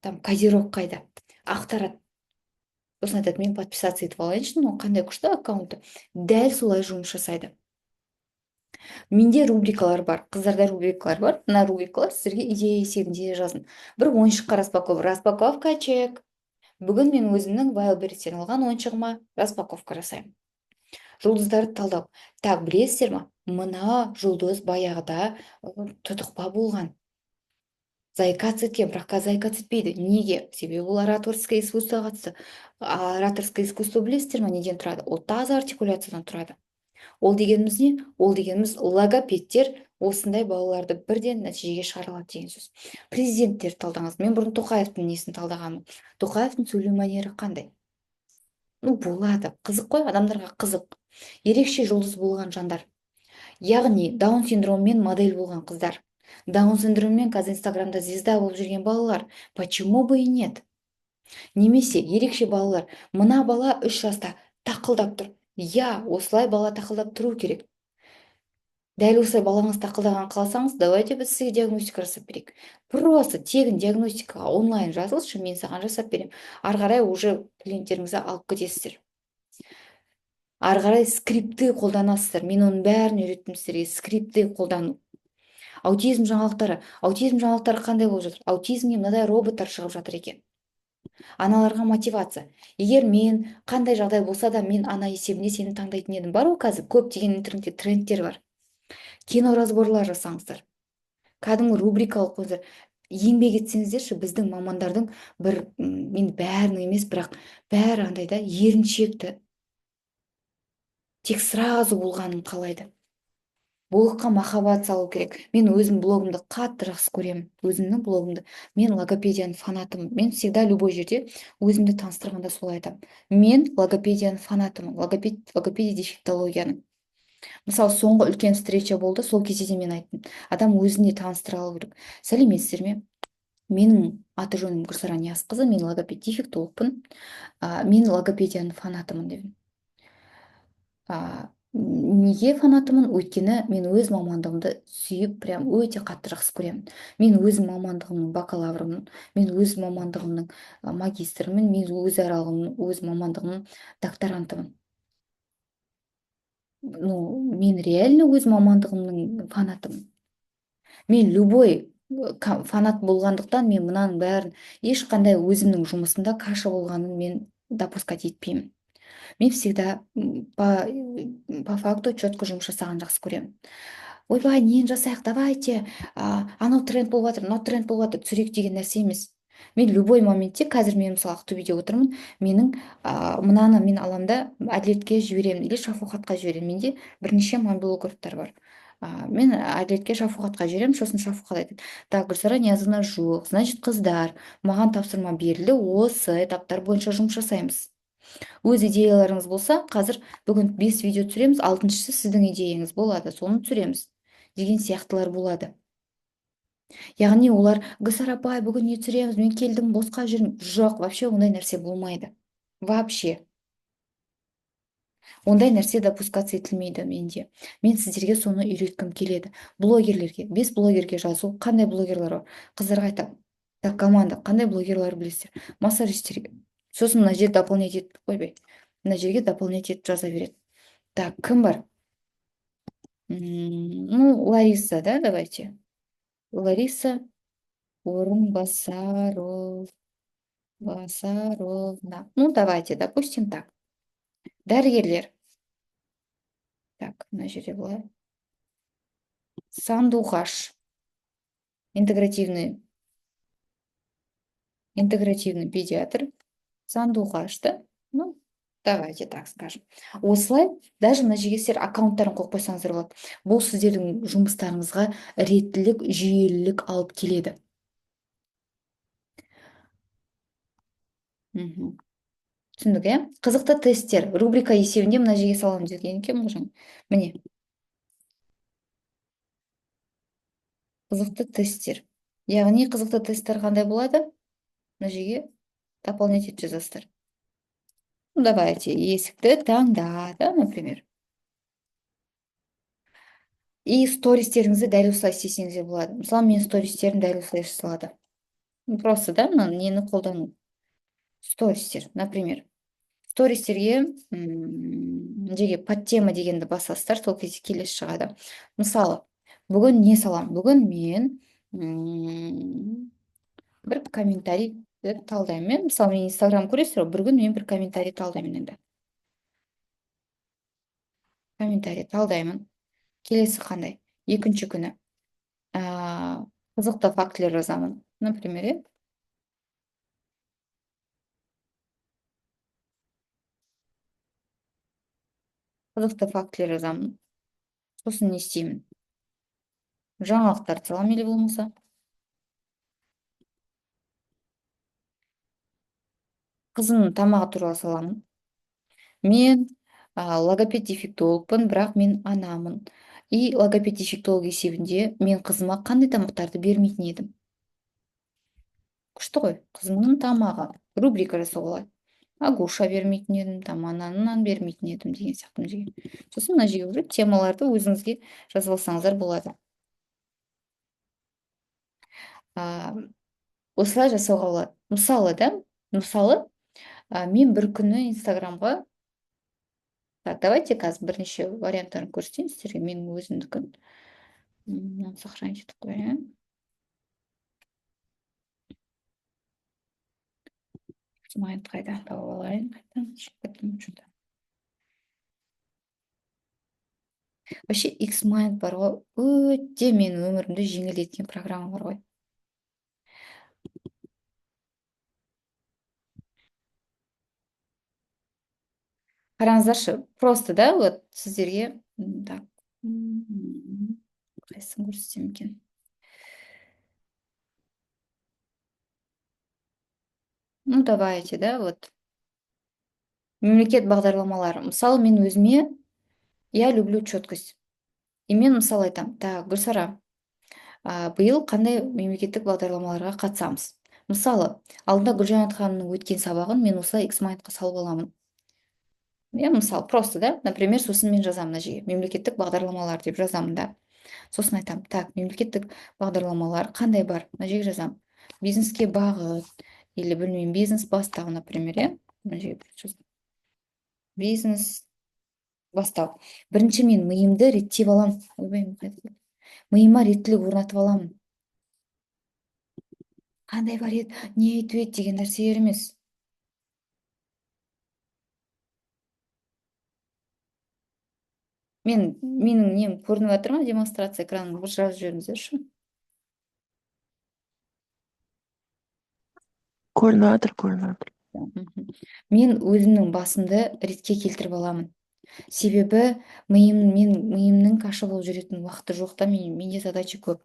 Там козерог қайда? Ақтарады. Сосын айтады, мен подписаться етіп алайыншы, ну қандай күшті аккаунты. Дәл солай жұмыс жасайды. Менде рубрикалар бар, қыздарда рубрикалар бар. Мына рубрикалар сіздерге идея есебінде жазын. Бір ойыншыққа распаковка, распаковка чек. Бүгін мен өзімнің Wildberries-тен алған ойыншығыма распаковка жасаймын. Жұлдыздарды талдау. Так, білесіздер ма? Мына жұлдыз баяғыда тұтықпа болған. Заикаться еткен, бірақ қазір заикаться етпейді. Неге? Себебі ол ораторское искусствоға қатысты. Ораторское искусство білесіздер ма, неден тұрады? Ол таза артикуляциядан тұрады. Ол дегеніміз не? Ол дегеніміз логопедтер осындай балаларды бірден нәтижеге шығара алады деген сөз. Президенттер талдаңыз. Мен бұрын Тоқаевтың несін талдағанмын. Тоқаевтың сөйлеу мәнері қандай? Болады. Қызық қой, адамдарға қызық. Ерекше жұлдыз болған жандар. Яғни Даун синдромымен модель болған қыздар. Даун синдромымен қазір Инстаграмда звезда болып жүрген балалар. Почему бы и нет? Немесе ерекше балалар. Мына бала 3 жаста тақылдап тұр. Я, осылай бала тақылдап тұру керек. Дәл осылай балаңыз тақылдаған қалсаңыз, давайте біз сізге диагностика жасап берейік. Просто тегін диагностикаға онлайн жазылшы, мен саған жасап беремін. Ары қарай уже клиенттеріңізді алып кетесіздер. Ары қарай скрипті қолданасыздар. Мен оның бәрін үйреттім сіздерге, скрипті қолдану. Аутизм жаңалықтары. Аутизм жаңалықтары қандай болып жатыр? Аутизмге мынадай роботтар шығып жатыр екен. Аналарға мотивация. Егер мен қандай жағдай болса да, мен ана есебінде сені таңдайтын едім. Бар ғой қазір көптеген интернетте трендтер бар. Кино разборлар жасаңыздар. Кәдімгі рубрикалық қойыңыздар. Еңбек етсеңіздерші, біздің мамандардың бір, енді бәрінің емес, бірақ бәрі андай да еріншекті. Тек сразу болғанын қалайды. Блогқа махаббат салу керек. Мен өзім блогымды қатты жақсы көремін. Өзімнің блогымды. Мен логопедияның фанатымын. Мен всегда любой жерде өзімді таныстырғанда солай айтамын. Мен логопедияның фанатымын. Логопедия дефектологияның. Мысалы, соңғы үлкен встреча болды, сол кезде де мен айттым, адам өзін де таныстыра алу керек. Сәлеметсіздер ме? Менің аты жөнім Гүлсара Ниязқызы, мен логопед дефектологпын, мен логопедияның фанатымын дедім. Неге фанатымын? Өйткені мен өз мамандығымды сүйіп, прям өте қатты жақсы көремін. Мен өз мамандығымның бакалаврымын, мен өз мамандығымның магистрімін, мен өз аралығымның, өз мамандығымның докторантымын. Ну, мен реально өз мамандығымның фанатымын. Мен любой фанат болғандықтан, мен мынаның бәрін, ешқандай өзімнің жұмысымда каша болғанын мен допускать етпеймін. Мен всегда по факту четко жұмыс жасаған жақсы көремін. Ойбай, нені жасайық, давайте, анау тренд болып жатыр, мынау тренд болып жатыр, түсірейік деген нәрсе емес. Мен любой моментте, қазір мен мысалы Ақтөбеде отырмын, менің, мынаны мен аламын да Әділетке жіберемін или Шафухатқа жіберемін. Менде бірнеше мобилографтар бар. Мен Әділетке, Шафухатқа жіберемін, сосын Шафухат айтады: так, Гүлсара Ниязовна жоқ, значит, қыздар, маған тапсырма берілді, осы этаптар бойынша жұмыс жасаймыз. Өз идеяларыңыз болса, қазір бүгін 5 видео түсіреміз, алтыншысы сіздің идеяңыз болады, соны түсіреміз деген сияқтылар болады. Яғни олар: Гүлсара апай, бүгін не түсіреміз, мен келдім, босқа жүрмін. Жоқ, вообще ондай нәрсе болмайды. Вообще. Ондай нәрсе допускаться етілмейді менде. Мен сіздерге соны үйреткім келеді. Блогерлерге, 5 блогерге жазу, қандай блогерлар бар? Қыздарға айтамын. Так, команда, қандай блогерлар білесіздер? Массажистерге. Сосын мына жерге дополнять етіп, ойбай, мына жерге дополнять етіп жаза береді. Так, кім бар? Ну, Лариса, да, давайте. Лариса Орынбасаровна. Ну, давайте, допустим, так. Дәрігерлер. Так, мына жерде былай. Сандуғаш. Интегративный педиатр. Сандуғаш, да? Ну, давайте так скажем. Осылай, даже мына жерге сіздер аккаунттарын қойып қойсаңыздар болады. Бұл сіздердің жұмыстарыңызға реттілік, жүйелілік алып келеді. Түсіндік, иә? Қызықты тесттер. Рубрика есебінде мына жерге саламын деген екен ғой жаңа. Міне. Қызықты тесттер. Яғни қызықты тесттер қандай болады? Мына жерге дополнять етіп жазасыздар. Ну, давайте, есікті таңда, да, например. И стористеріңізді дәл осылай істесеңіздер болады. Мысалы, менің стористерім дәл осылай жасалады. Просто, да, мына нені қолдану. Стористер, например. Стористерге, мына жерге подтема дегенді басасыздар, сол кезде келесі шығады. Мысалы, бүгін не саламын? Бүгін мен бір комментарий талдаймын. Мен, мысалы, мен Инстаграм көресіздер ғой, бір күн мен бір комментарий талдаймын енді. Комментарий талдаймын. Келесі қандай? Екінші күні. Қызықты фактілер жазамын. Например, иә? Қызықты фактілер жазамын. Сосын не істеймін? Жаңалықтарды саламын или болмаса. Қызымның тамағы туралы саламын. Мен логопед дефектологпын, бірақ мен анамын. И логопед дефектолог есебінде мен қызыма қандай тамақтарды бермейтін едім. Күшті ғой, қызымның тамағы. Рубрика жасауға болады. Агуша бермейтін едім, там ананы бермейтін едім деген сияқты мына жерге. Сосын мына жерге уже темаларды өзіңізге жазып алсаңыздар болады. Осылай жасауға болады. Мысалы, да? Мысалы, мен бір күні Инстаграмға, так, давайте қазір бірнеше варианттарын көрсетейін сіздерге, менің өзімдікін. Мынаны сохранить етіп қояйын. Майнд қайда тауып алайын, қайтадан шығып кеттім что-то. Вообще X-Mind бар ғой, өте менің өмірімді жеңілдеткен программа бар ғой. Қараңыздаршы, просто, да, вот сіздерге, так, қайсысын көрсетсем екен? Ну, давайте, да, вот. Мемлекет бағдарламалары. Мысалы, мен өзіме Я люблю четкость. И мен мысалы айтамын: так, Гүлсара, биыл қандай мемлекеттік бағдарламаларға қатысамыз? Мысалы, алдында Гүлжанат ханымның өткен сабағын мен осылай XMind-қа салып аламын. Иә, мысалы, просто, да, например, сосын мен жазамын мына жерге мемлекеттік бағдарламалар деп жазамын да. Сосын айтамын: так, мемлекеттік бағдарламалар қандай бар? Мына жерге жазамын. Бизнеске бағыт или, білмеймін, бизнес бастау, например, иә? Мына жерге жазамын. Бизнес бастау. Бірінші мен миымды реттеп аламын. Ойбай, мен қайда? Миыма реттілік орнатып аламын. Қандай бар еді, не айтып еді деген нәрселер емес. Менің нем көрініп жатыр ма, демонстрация экранын бір жазып жіберіңіздерші. Көрініп жатыр, көрініп жатыр. Мен өзімнің басымды ретке келтіріп аламын. Себебі мен миымның каша болып жүретін уақыты жоқ та, менде задача көп.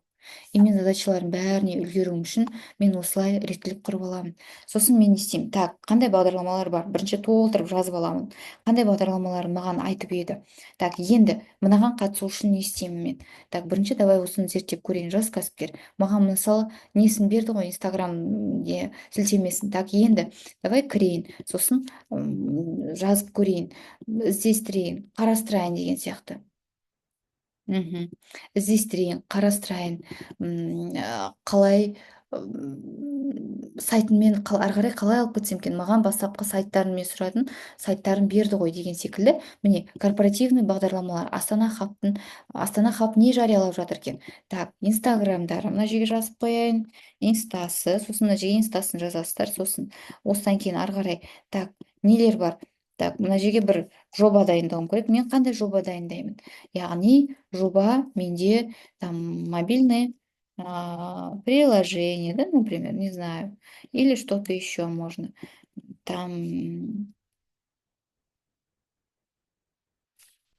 И мен задачалардың бәріне үлгеруім үшін мен осылай реттілік құрып аламын. Сосын мен не істеймін? Так, қандай бағдарламалар бар? Бірінші толтырып жазып аламын. Қандай бағдарламалар маған айтып еді? Так, енді мынаған қатысу үшін не істеймін мен? Так, бірінші давай осыны зерттеп көрейін, жас кәсіпкер. Маған мысалы несін берді ғой, Инстаграм не сілтемесін. Так, енді давай кірейін. Сосын жазып көрейін, іздестірейін, қарастырайын деген сияқты. Іздестірейін, қарастырайын, қалай, сайтымен ары қарай қалай алып кетсем екен, маған бастапқы сайттарын мен сұрадым, сайттарын берді ғой деген секілді. Міне, корпоративный бағдарламалар, Астана Хабтың, Астана Хаб не жариялап жатыр екен? Так, Инстаграмдары мына жерге жазып қояйын, инстасы, сосын мына жерге инстасын жазасыздар, сосын осыдан кейін ары қарай, так, нелер бар? Так, мына жерге бір жоба дайындауым керек. Мен қандай жоба дайындаймын? Яғни жоба менде там мобильное, приложение, да, например, не знаю, или что-то еще можно. Там,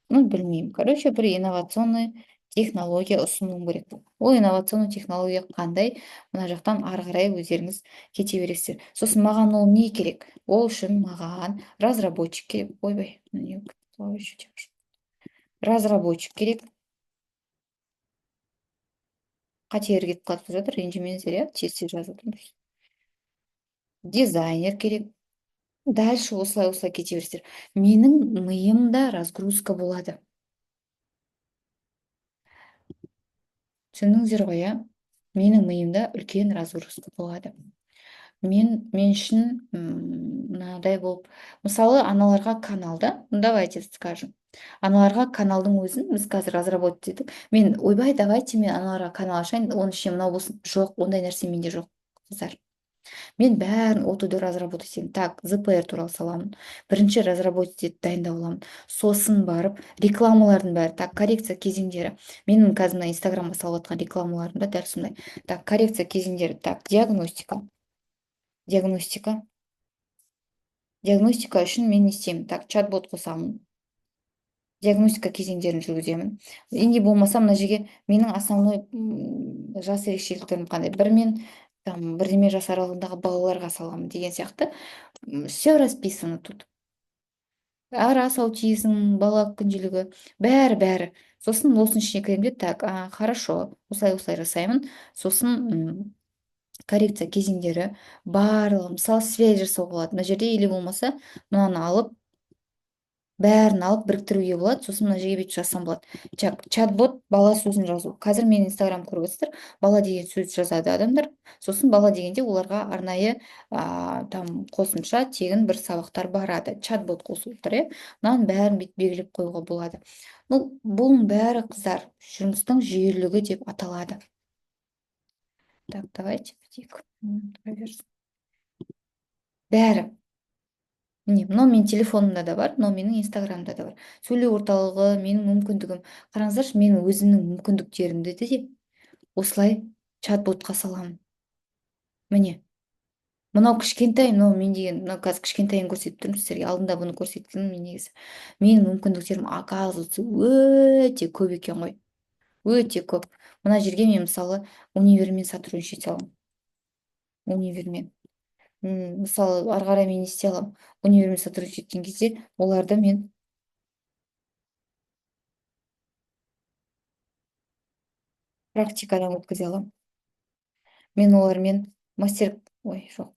ну, білмеймін. Короче, бір инновационный технология ұсынуым керек. Ол инновационный технология қандай? Мына жақтан ары қарай өздеріңіз кете бересіздер. Сосын маған ол не керек? Ол үшін маған разработчик керек. Ойбай, мына не болып жатыр? Разработчик керек. Қателер кетіп қалып жатыр, ренжімеңіздер, иә? Тез-тез жазып отырмын. Дизайнер керек. Дальше осылай-осылай кете бересіздер. Менің миымда разгрузка болады. Түсіндіңіздер ғой, иә? Менің миымда үлкен разгрузка болады. Мен үшін, мынадай болып, мысалы, аналарға каналда, ну, давайте скажем, аналарға каналдың өзін біз қазір разработать еттік. Мен, ойбай, давайте мен аналарға канал ашайын, оның ішіне мынау болсын. Жоқ, ондай нәрсе менде жоқ, қыздар. Мен бәрін от и до разработать етемін. Так, ЗПР туралы саламын. Бірінші разработать етіп дайындап аламын. Сосын барып рекламалардың бәрі, так, коррекция кезеңдері. Менің қазір мына Инстаграмға салып жатқан рекламаларым да дәл сондай. Так, коррекция кезеңдері, так, диагностика. Диагностика. Диагностика үшін мен не істеймін? Так, чат-бот қосамын. Диагностика кезеңдерін жүргіземін. Енді болмаса мына жерге менің основной, жас ерекшеліктерім қандай? Бір мен там бірдеме жас аралығындағы балаларға саламын деген сияқты. Все расписано тут. Арас аутизм, бала күнделігі, бәрі-бәрі. Сосын осының ішіне кіремін де, так, хорошо, осылай-осылай жасаймын. Сосын, коррекция кезеңдері барлығы, мысалы, связь жасауға болады. Мына жерде или болмаса мынаны алып, бәрін алып біріктіруге болады. Сосын мына жерге бүйтіп жазсам болады. Чат-бот бала сөзін жазу. Қазір мен Инстаграм көріп отырсыздар, бала деген сөз жазады адамдар. Сосын бала дегенде оларға арнайы, там қосымша тегін бір сабақтар барады. Чат-бот қосылып тұр, иә. Мынаның бәрін бүйтіп белгілеп қоюға болады. Ну, бұның бәрі, қыздар, жұмыстың жүйелілігі деп аталады. Так, давайте бүйтейік. Тұра берсін. Бәрі. Міне, мынау менің телефонымда да бар, мынау менің Инстаграмда да бар. Сөйлеу орталығы, менің мүмкіндігім. Қараңыздаршы, мен өзімнің мүмкіндіктерімді де осылай чат-ботқа саламын. Міне. Мынау кішкентай, мынау мен деген, мынау қазір кішкентайын көрсетіп тұрмын сіздерге. Алдында бұны көрсеткенмін мен негізі. Менің мүмкіндіктерім, оказывается, өте көп екен ғой. Өте көп. Мына жерге мен, мысалы, универмен сотрудничать аламын. Универмен. Мысалы, ары қарай мен не істей аламын? Универмен сотрудничать еткен кезде оларды мен Практикадан өткізе аламын. Мен олармен мастер, ой, жоқ,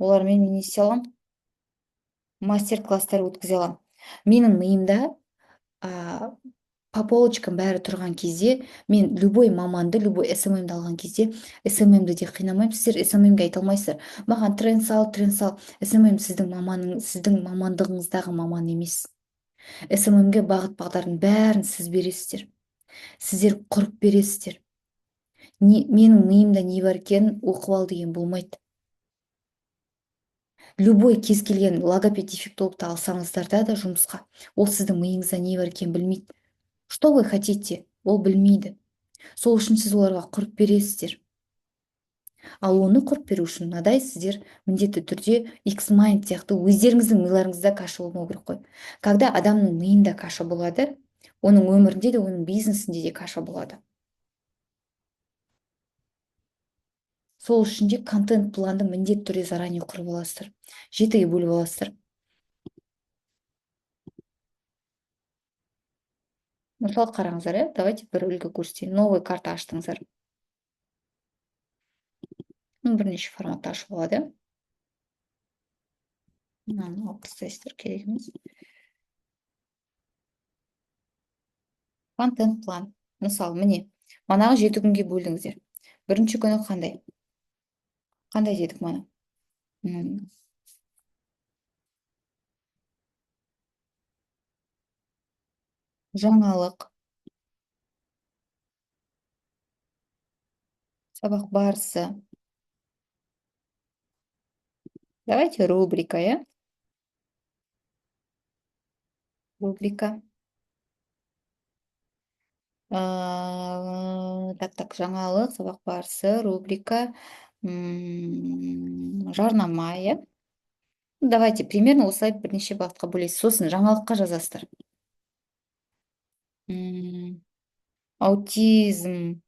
олармен мен не істей аламын? Мастер класстар өткізе аламын. Менің миымда по полочкам бәрі тұрған кезде, мен любой маманды, любой СММ-ді алған кезде СММ-ді де қинамаймын. Сіздер СММ-ге айта алмайсыздар: «Маған тренд сал, тренд сал». СММ сіздің маманың, сіздің мамандығыңыздағы маман емес. СММ-ге бағыт бағдардың бәрін сіз бересіздер, сіздер құрып бересіздер. Не, менің миымда не бар екенін оқып ал деген болмайды. Любой кез келген логопед, дефектологты алсаңыздар да жұмысқа, ол сіздің миыңызда не бар екенін білмейді. Что вы хотите, ол білмейді. Сол үшін сіз оларға құрып бересіздер. Ал оны құрып беру үшін мынадай сіздер міндетті түрде X-Mind сияқты өздеріңіздің миларыңызда каша болмау керек қой. Когда адамның миында каша болады, оның өмірінде де, оның бизнесінде де каша болады. Сол үшін де контент планды міндетті түрде заранее құрып аласыздар, жетіге бөліп аласыздар. Мысалы, қараңыздар, иә, давайте бір үлгі көрсетейін. Новый карта аштыңыздар. Ну, бірнеше форматта ашуға болады. Мынаны алып тастайсыздар, керек емес. Контент план. Мысалы, міне, манағы 7 күнге бөлдіңіздер. Бірінші күні қандай? Қандай дедік мана? Жаңалық. Сабақ барысы. Давайте рубрика, иә? Рубрика. Так, так, жаңалық, сабақ барысы, рубрика, жарнама, иә? Давайте примерно осылай бірнеше бағытқа бөлесіз. Сосын жаңалыққа жазасыздар. Аутизм.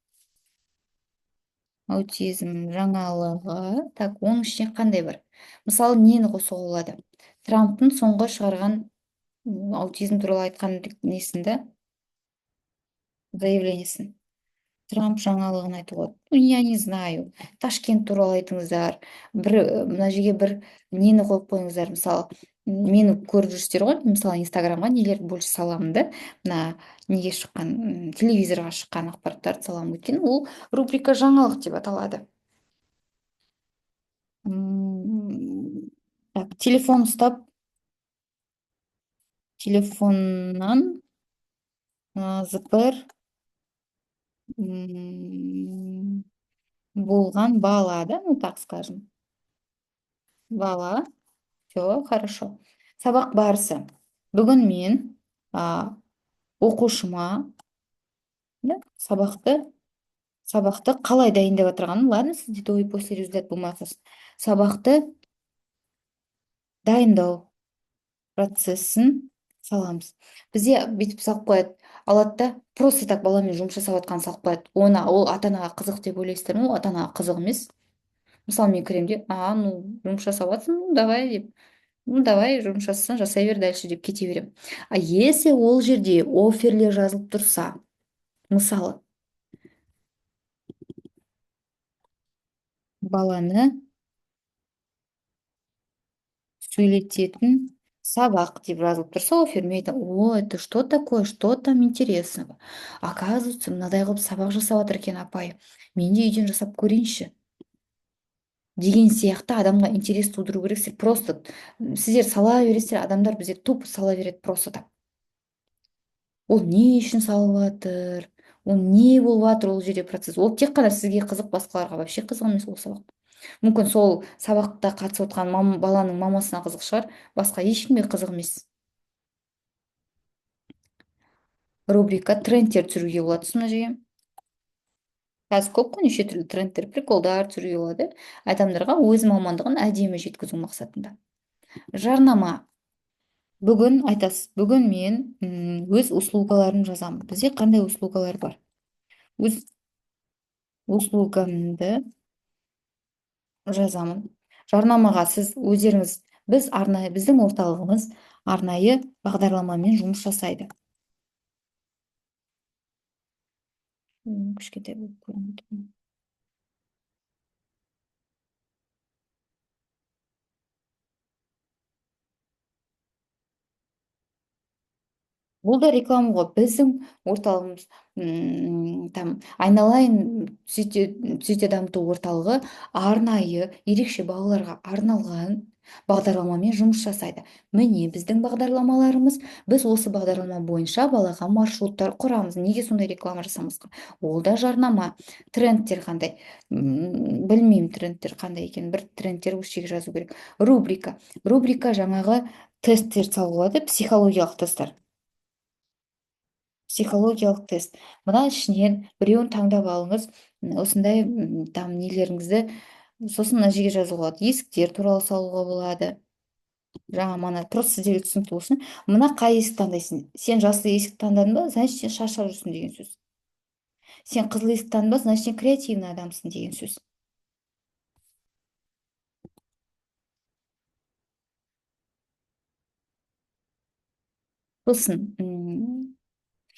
Аутизм жаңалығы. Так, оның ішінде қандай бар? Мысалы, нені қосуға болады? Трамптың соңғы шығарған аутизм туралы айтқан несін да? Заявлениесін. Трамп жаңалығын айтуға болады. Ну, я не знаю. Ташкент туралы айтыңыздар. Бір мына жерге бір нені қойып қойыңыздар. Мысалы, мені көріп жүрсіздер ғой, мысалы, Инстаграмға нелерді больше саламын да, мына неге шыққан, телевизорға шыққан ақпараттарды саламын, өйткені ол рубрика жаңалық деп аталады. Так, телефон ұстап, телефоннан ЗПР болған бала, да, ну так скажем. Бала. Все, хорошо. Сабақ барысы. Бүгін мен оқушыма, да, сабақты қалай дайындап отырғанын, ладно, сізде до и после результат болмай қалсын. Сабақты дайындау процесін саламыз. Бізде бүйтіп салып қояды, алады да, просто так баламен жұмыс жасап жатқанын салып қояды. Оны ол ата анаға қызық деп ойлайсыздар ма? Ол ата анаға қызық емес. Мысалы, мен кіремін де, а, ну, жұмыс жасап жатсың, ну, давай деп. Ну, давай, жұмыс жасасаң, жасай бер дальше деп кете беремін. А если ол жерде офферлер жазылып тұрса, мысалы, баланы сөйлететін сабақ деп жазылып тұрса оффер, мен айтамын: «О, это что такое, что там интересного? Оказывается, мынадай қылып сабақ жасап жатыр екен апай, мен де үйден жасап көрейінші», деген сияқты адамға интерес тудыру керексіздер. Просто сіздер сала бересіздер, адамдар бізде тупо сала береді просто так. Ол не үшін салып жатыр, ол не болып жатыр ол жерде процесс, ол тек қана сізге қызық, басқаларға вообще қызық емес ол сабақ. Мүмкін, сол сабақта қатысып отқан баланың мамасына қызық шығар, басқа ешкімге қызық емес. Рубрика трендтер түсіруге болады мына жерге. Қазір көп қой неше түрлі трендтер, приколдар түсіруге болады адамдарға өз мамандығын әдемі жеткізу мақсатында. Жарнама. Бүгін айтасыз: бүгін мен өз услугаларымды жазамын. Бізде қандай услугалар бар? Өз услугамды жазамын. Жарнамаға сіз өздеріңіз, біз арнайы, біздің орталығымыз арнайы бағдарламамен жұмыс жасайды. Кішкентай болып көрінеді. Бұл да реклама ғой. Біздің орталығымыз, там айналайын түзете дамыту орталығы арнайы ерекше балаларға арналған бағдарламамен жұмыс жасайды. Міне, біздің бағдарламаларымыз. Біз осы бағдарлама бойынша балаға маршруттар құрамыз. Неге сондай реклама жасамасқа? Ол да жарнама. Трендтер қандай? Білмеймін, трендтер қандай екен. Бір трендтер осы жерге жазу керек. Рубрика. Рубрика жаңағы тесттер салуға болады, психологиялық тесттер. Психологиялық тест. Мына ішінен біреуін таңдап алыңыз, осындай, там нелеріңізді, сосын мына жерге жазуға болады. Есіктер туралы салуға болады. Жаңа мана просто сіздерге түсінікті болсын. Мына қай есік таңдайсың? Сен жасыл есік таңдадың ба? Значит, сен шаршап жүрсің деген сөз. Сен қызыл есік таңдадың ба? Значит, сен креативный адамсың деген сөз. Сосын,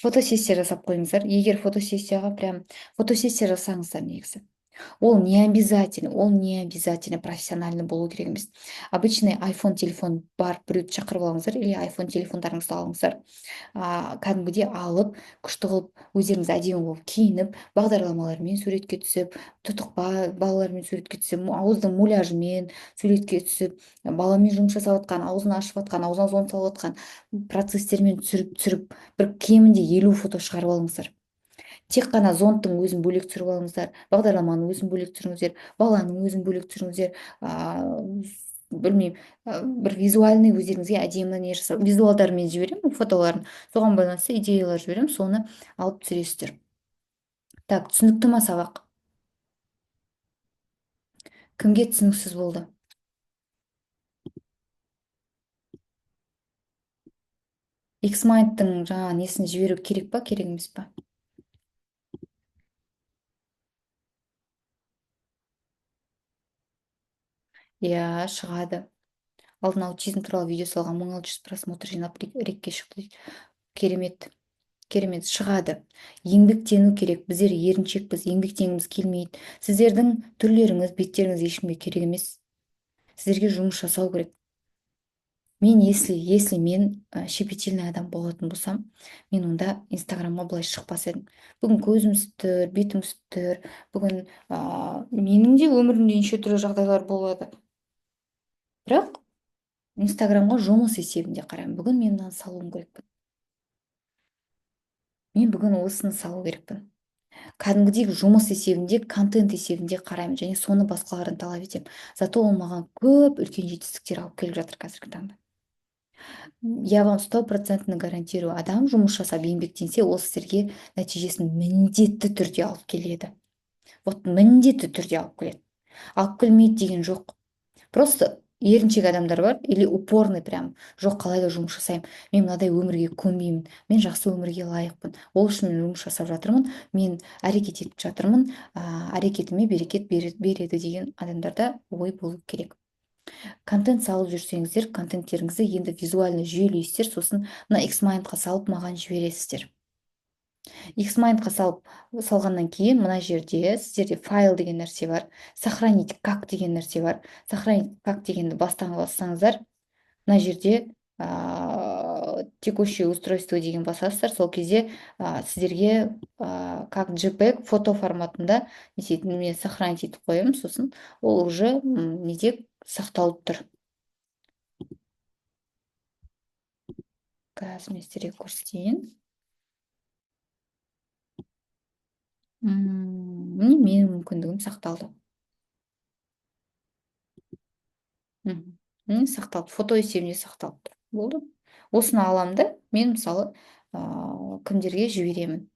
фотосессия жасап қойыңыздар. Егер фотосессияға прям фотосессия жасаңыздар негізі. Ол не обязательно профессиональный болу керек емес. Обычный iPhone телефон бар, біреуді шақырып алыңыздар или iPhone телефондарыңызды алыңыздар. Кәдімгідей алып, күшті қылып, өздеріңіз әдемі болып киініп, бағдарламалармен суретке түсіп, тұтықпа балалармен суретке түсіп, ауыздың муляжымен суретке түсіп, баламен жұмыс жасап жатқан, аузын ашып жатқан, аузына зонд салып жатқан процесстермен түсіріп, түсіріп, бір кемінде 50 фото шығарып алыңыздар. Тек қана зондтың өзін бөлек түсіріп алыңыздар, бағдарламаның өзін бөлек түсіріңіздер, баланың өзін бөлек түсіріңіздер, білмеймін, бір визуальный өздеріңізге әдемі не жасап, визуалдармен жіберемін фотоларын, соған байланысты идеялар жіберемін, соны алып түсіресіздер. Так, түсінікті ма сабақ? Кімге түсініксіз болды? X-Mind-тың жаңа несін жіберу керек па, керек емес па? Иә, шығады. Алдын аутизм туралы видео салған 1600 просмотр жинап рекке шықты дейді. Керемет, керемет, шығады. Еңбектену керек. Біздер еріншекпіз, еңбектенгіміз келмейді. Сіздердің түрлеріңіз, беттеріңіз ешкімге керек емес. Сіздерге жұмыс жасау керек. Мен, если мен щепетильный адам болатын болсам, мен онда Инстаграмға былай шықпас едім. Бүгін көзім ісіп тұр, бетім ісіп тұр. Бүгін, менің де өмірімде неше түрлі жағдайлар болады. Бірақ Инстаграмға жұмыс есебінде қараймын. Бүгін мен мынаны салуым керекпін. Мен бүгін осыны салу керекпін. Кәдімгідей жұмыс есебінде, контент есебінде қараймын және соны басқалардан талап етемін. Зато ол маған көп үлкен жетістіктер алып келіп жатыр қазіргі таңда. Я вам стопроцентно гарантирую, адам жұмыс жасап еңбектенсе, ол сіздерге нәтижесін міндетті түрде алып келеді. Вот міндетті түрде алып келеді. Алып келмейді деген жоқ. Просто еріншек адамдар бар, или упорный прям, жоқ, қалай да жұмыс жасаймын, мен мынадай өмірге көнбеймін, мен жақсы өмірге лайықпын, ол үшін мен жұмыс жасап жатырмын, мен әрекет етіп жатырмын, әрекетіме берекет береді деген адамдарда ой болу керек. Контент салып жүрсеңіздер, контенттеріңізді енді визуально жүйелейсіздер, сосын мына X-Mind-қа салып маған жібересіздер. X-Mind-қа салғаннан кейін мына жерде сіздерде файл деген нәрсе бар, сохранить как деген нәрсе бар. Сохранить как дегенді бастан бассаңыздар, мына жерде, текущее устройство деген басасыздар, сол кезде, сіздерге, как JPEG фото форматында не істейтін, мен сохранить етіп қоямын, сосын ол уже, неде сақталып тұр. Қазір мен сіздерге көрсетейін. Міне, менің мүмкіндігім сақталды. Міне, сақталды, фото есебінде сақталып тұр. Болды. Осыны аламын да, мен мысалы, кімдерге жіберемін?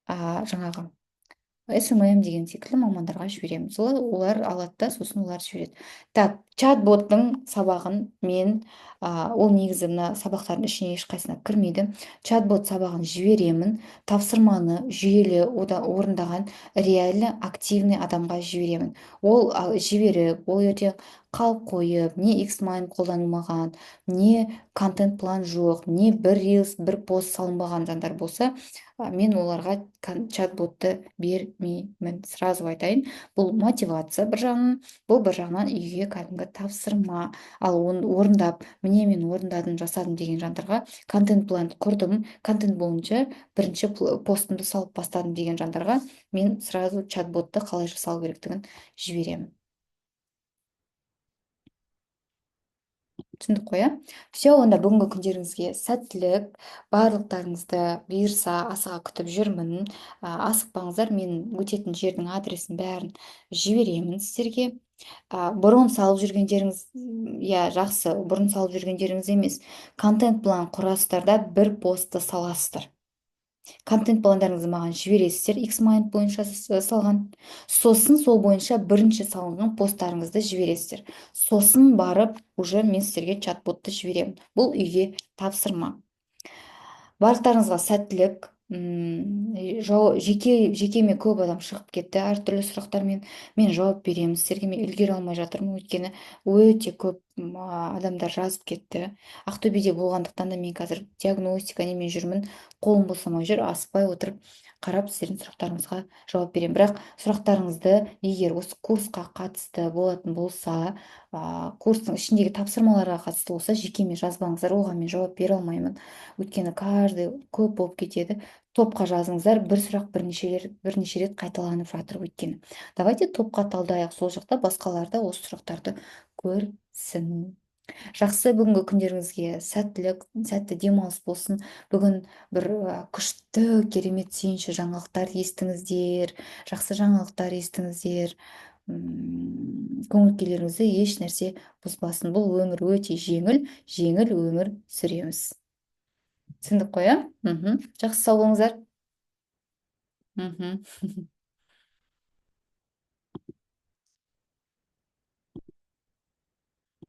Жаңағы SMM деген секілді мамандарға жіберемін. Солай олар алады да, сосын олар жібереді. Так, чат-боттың сабағын мен, Ол негізі мына сабақтардың ішіне ешқайсысына кірмейді. Чат-бот сабағын жіберемін. Тапсырманы жүйелі орындаған, реально активный адамға жіберемін. Ол жіберіп, ол ертең қалып қойып, не XMind қолданылмаған, не контент план жоқ, не бір рилс, бір пост салынбаған жандар болса, мен оларға чат-ботты бермеймін, сразу айтайын. Бұл мотивация бір жағынан, бұл бір жағынан үйге кәдімгі тапсырма. Ал оны орындап, міне, мен орындадым, жасадым деген жандарға, контент план құрдым, контент бойынша бірінші постымды салып бастадым деген жандарға мен сразу чат-ботты қалай жасалу керектігін жіберемін. Түсіндік қой, иә? Все, онда бүгінгі күндеріңізге сәттілік! Барлықтарыңызды бұйырса асыға күтіп жүрмін. Асықпаңыздар, мен өтетін жердің адресін, бәрін жіберемін сіздерге. Бұрын салып жүргендеріңіз, иә, жақсы, бұрын салып жүргендеріңіз емес, контент план құрасыздар да, бір постты саласыздар. Контент пландарыңызды маған жібересіздер, XMind бойынша салған. Сосын сол бойынша бірінші салынған посттарыңызды жібересіздер. Сосын барып уже мен сіздерге чат-ботты жіберемін. Бұл үйге тапсырма. Барлықтарыңызға сәттілік! Жекеме көп адам шығып кетті әртүрлі сұрақтармен. Мен жауап беремін сіздерге. Мен үлгере алмай жатырмын, өйткені өте көп адамдар жазып кетті. Ақтөбеде болғандықтан да мен қазір диагностика немен жүрмін, қолым босамай жүр. Асықпай отырып қарап, сіздердің сұрақтарыңызға жауап беремін. Бірақ сұрақтарыңызды, егер осы курсқа қатысты болатын болса, курстың ішіндегі тапсырмаларға қатысты болса, жекеме жазбаңыздар, оған мен жауап бере алмаймын, өйткені каждый көп болып кетеді. Топқа жазыңыздар. Бір сұрақ бірнеше рет қайталанып жатыр өйткені. Давайте топқа талдайық, сол жақта басқалар да осы сұрақтарды көрсін. Жақсы, бүгінгі күндеріңізге сәттілік, сәтті демалыс болсын! Бүгін бір күшті, керемет сүйінші жаңалықтар естіңіздер, жақсы жаңалықтар естіңіздер. Көңіл күйлеріңізді еш нәрсе бұзбасын. Бұл өмір өте жеңіл, жеңіл өмір сүреміз. Түсіндік қой, иә? Жақсы, сау болыңыздар.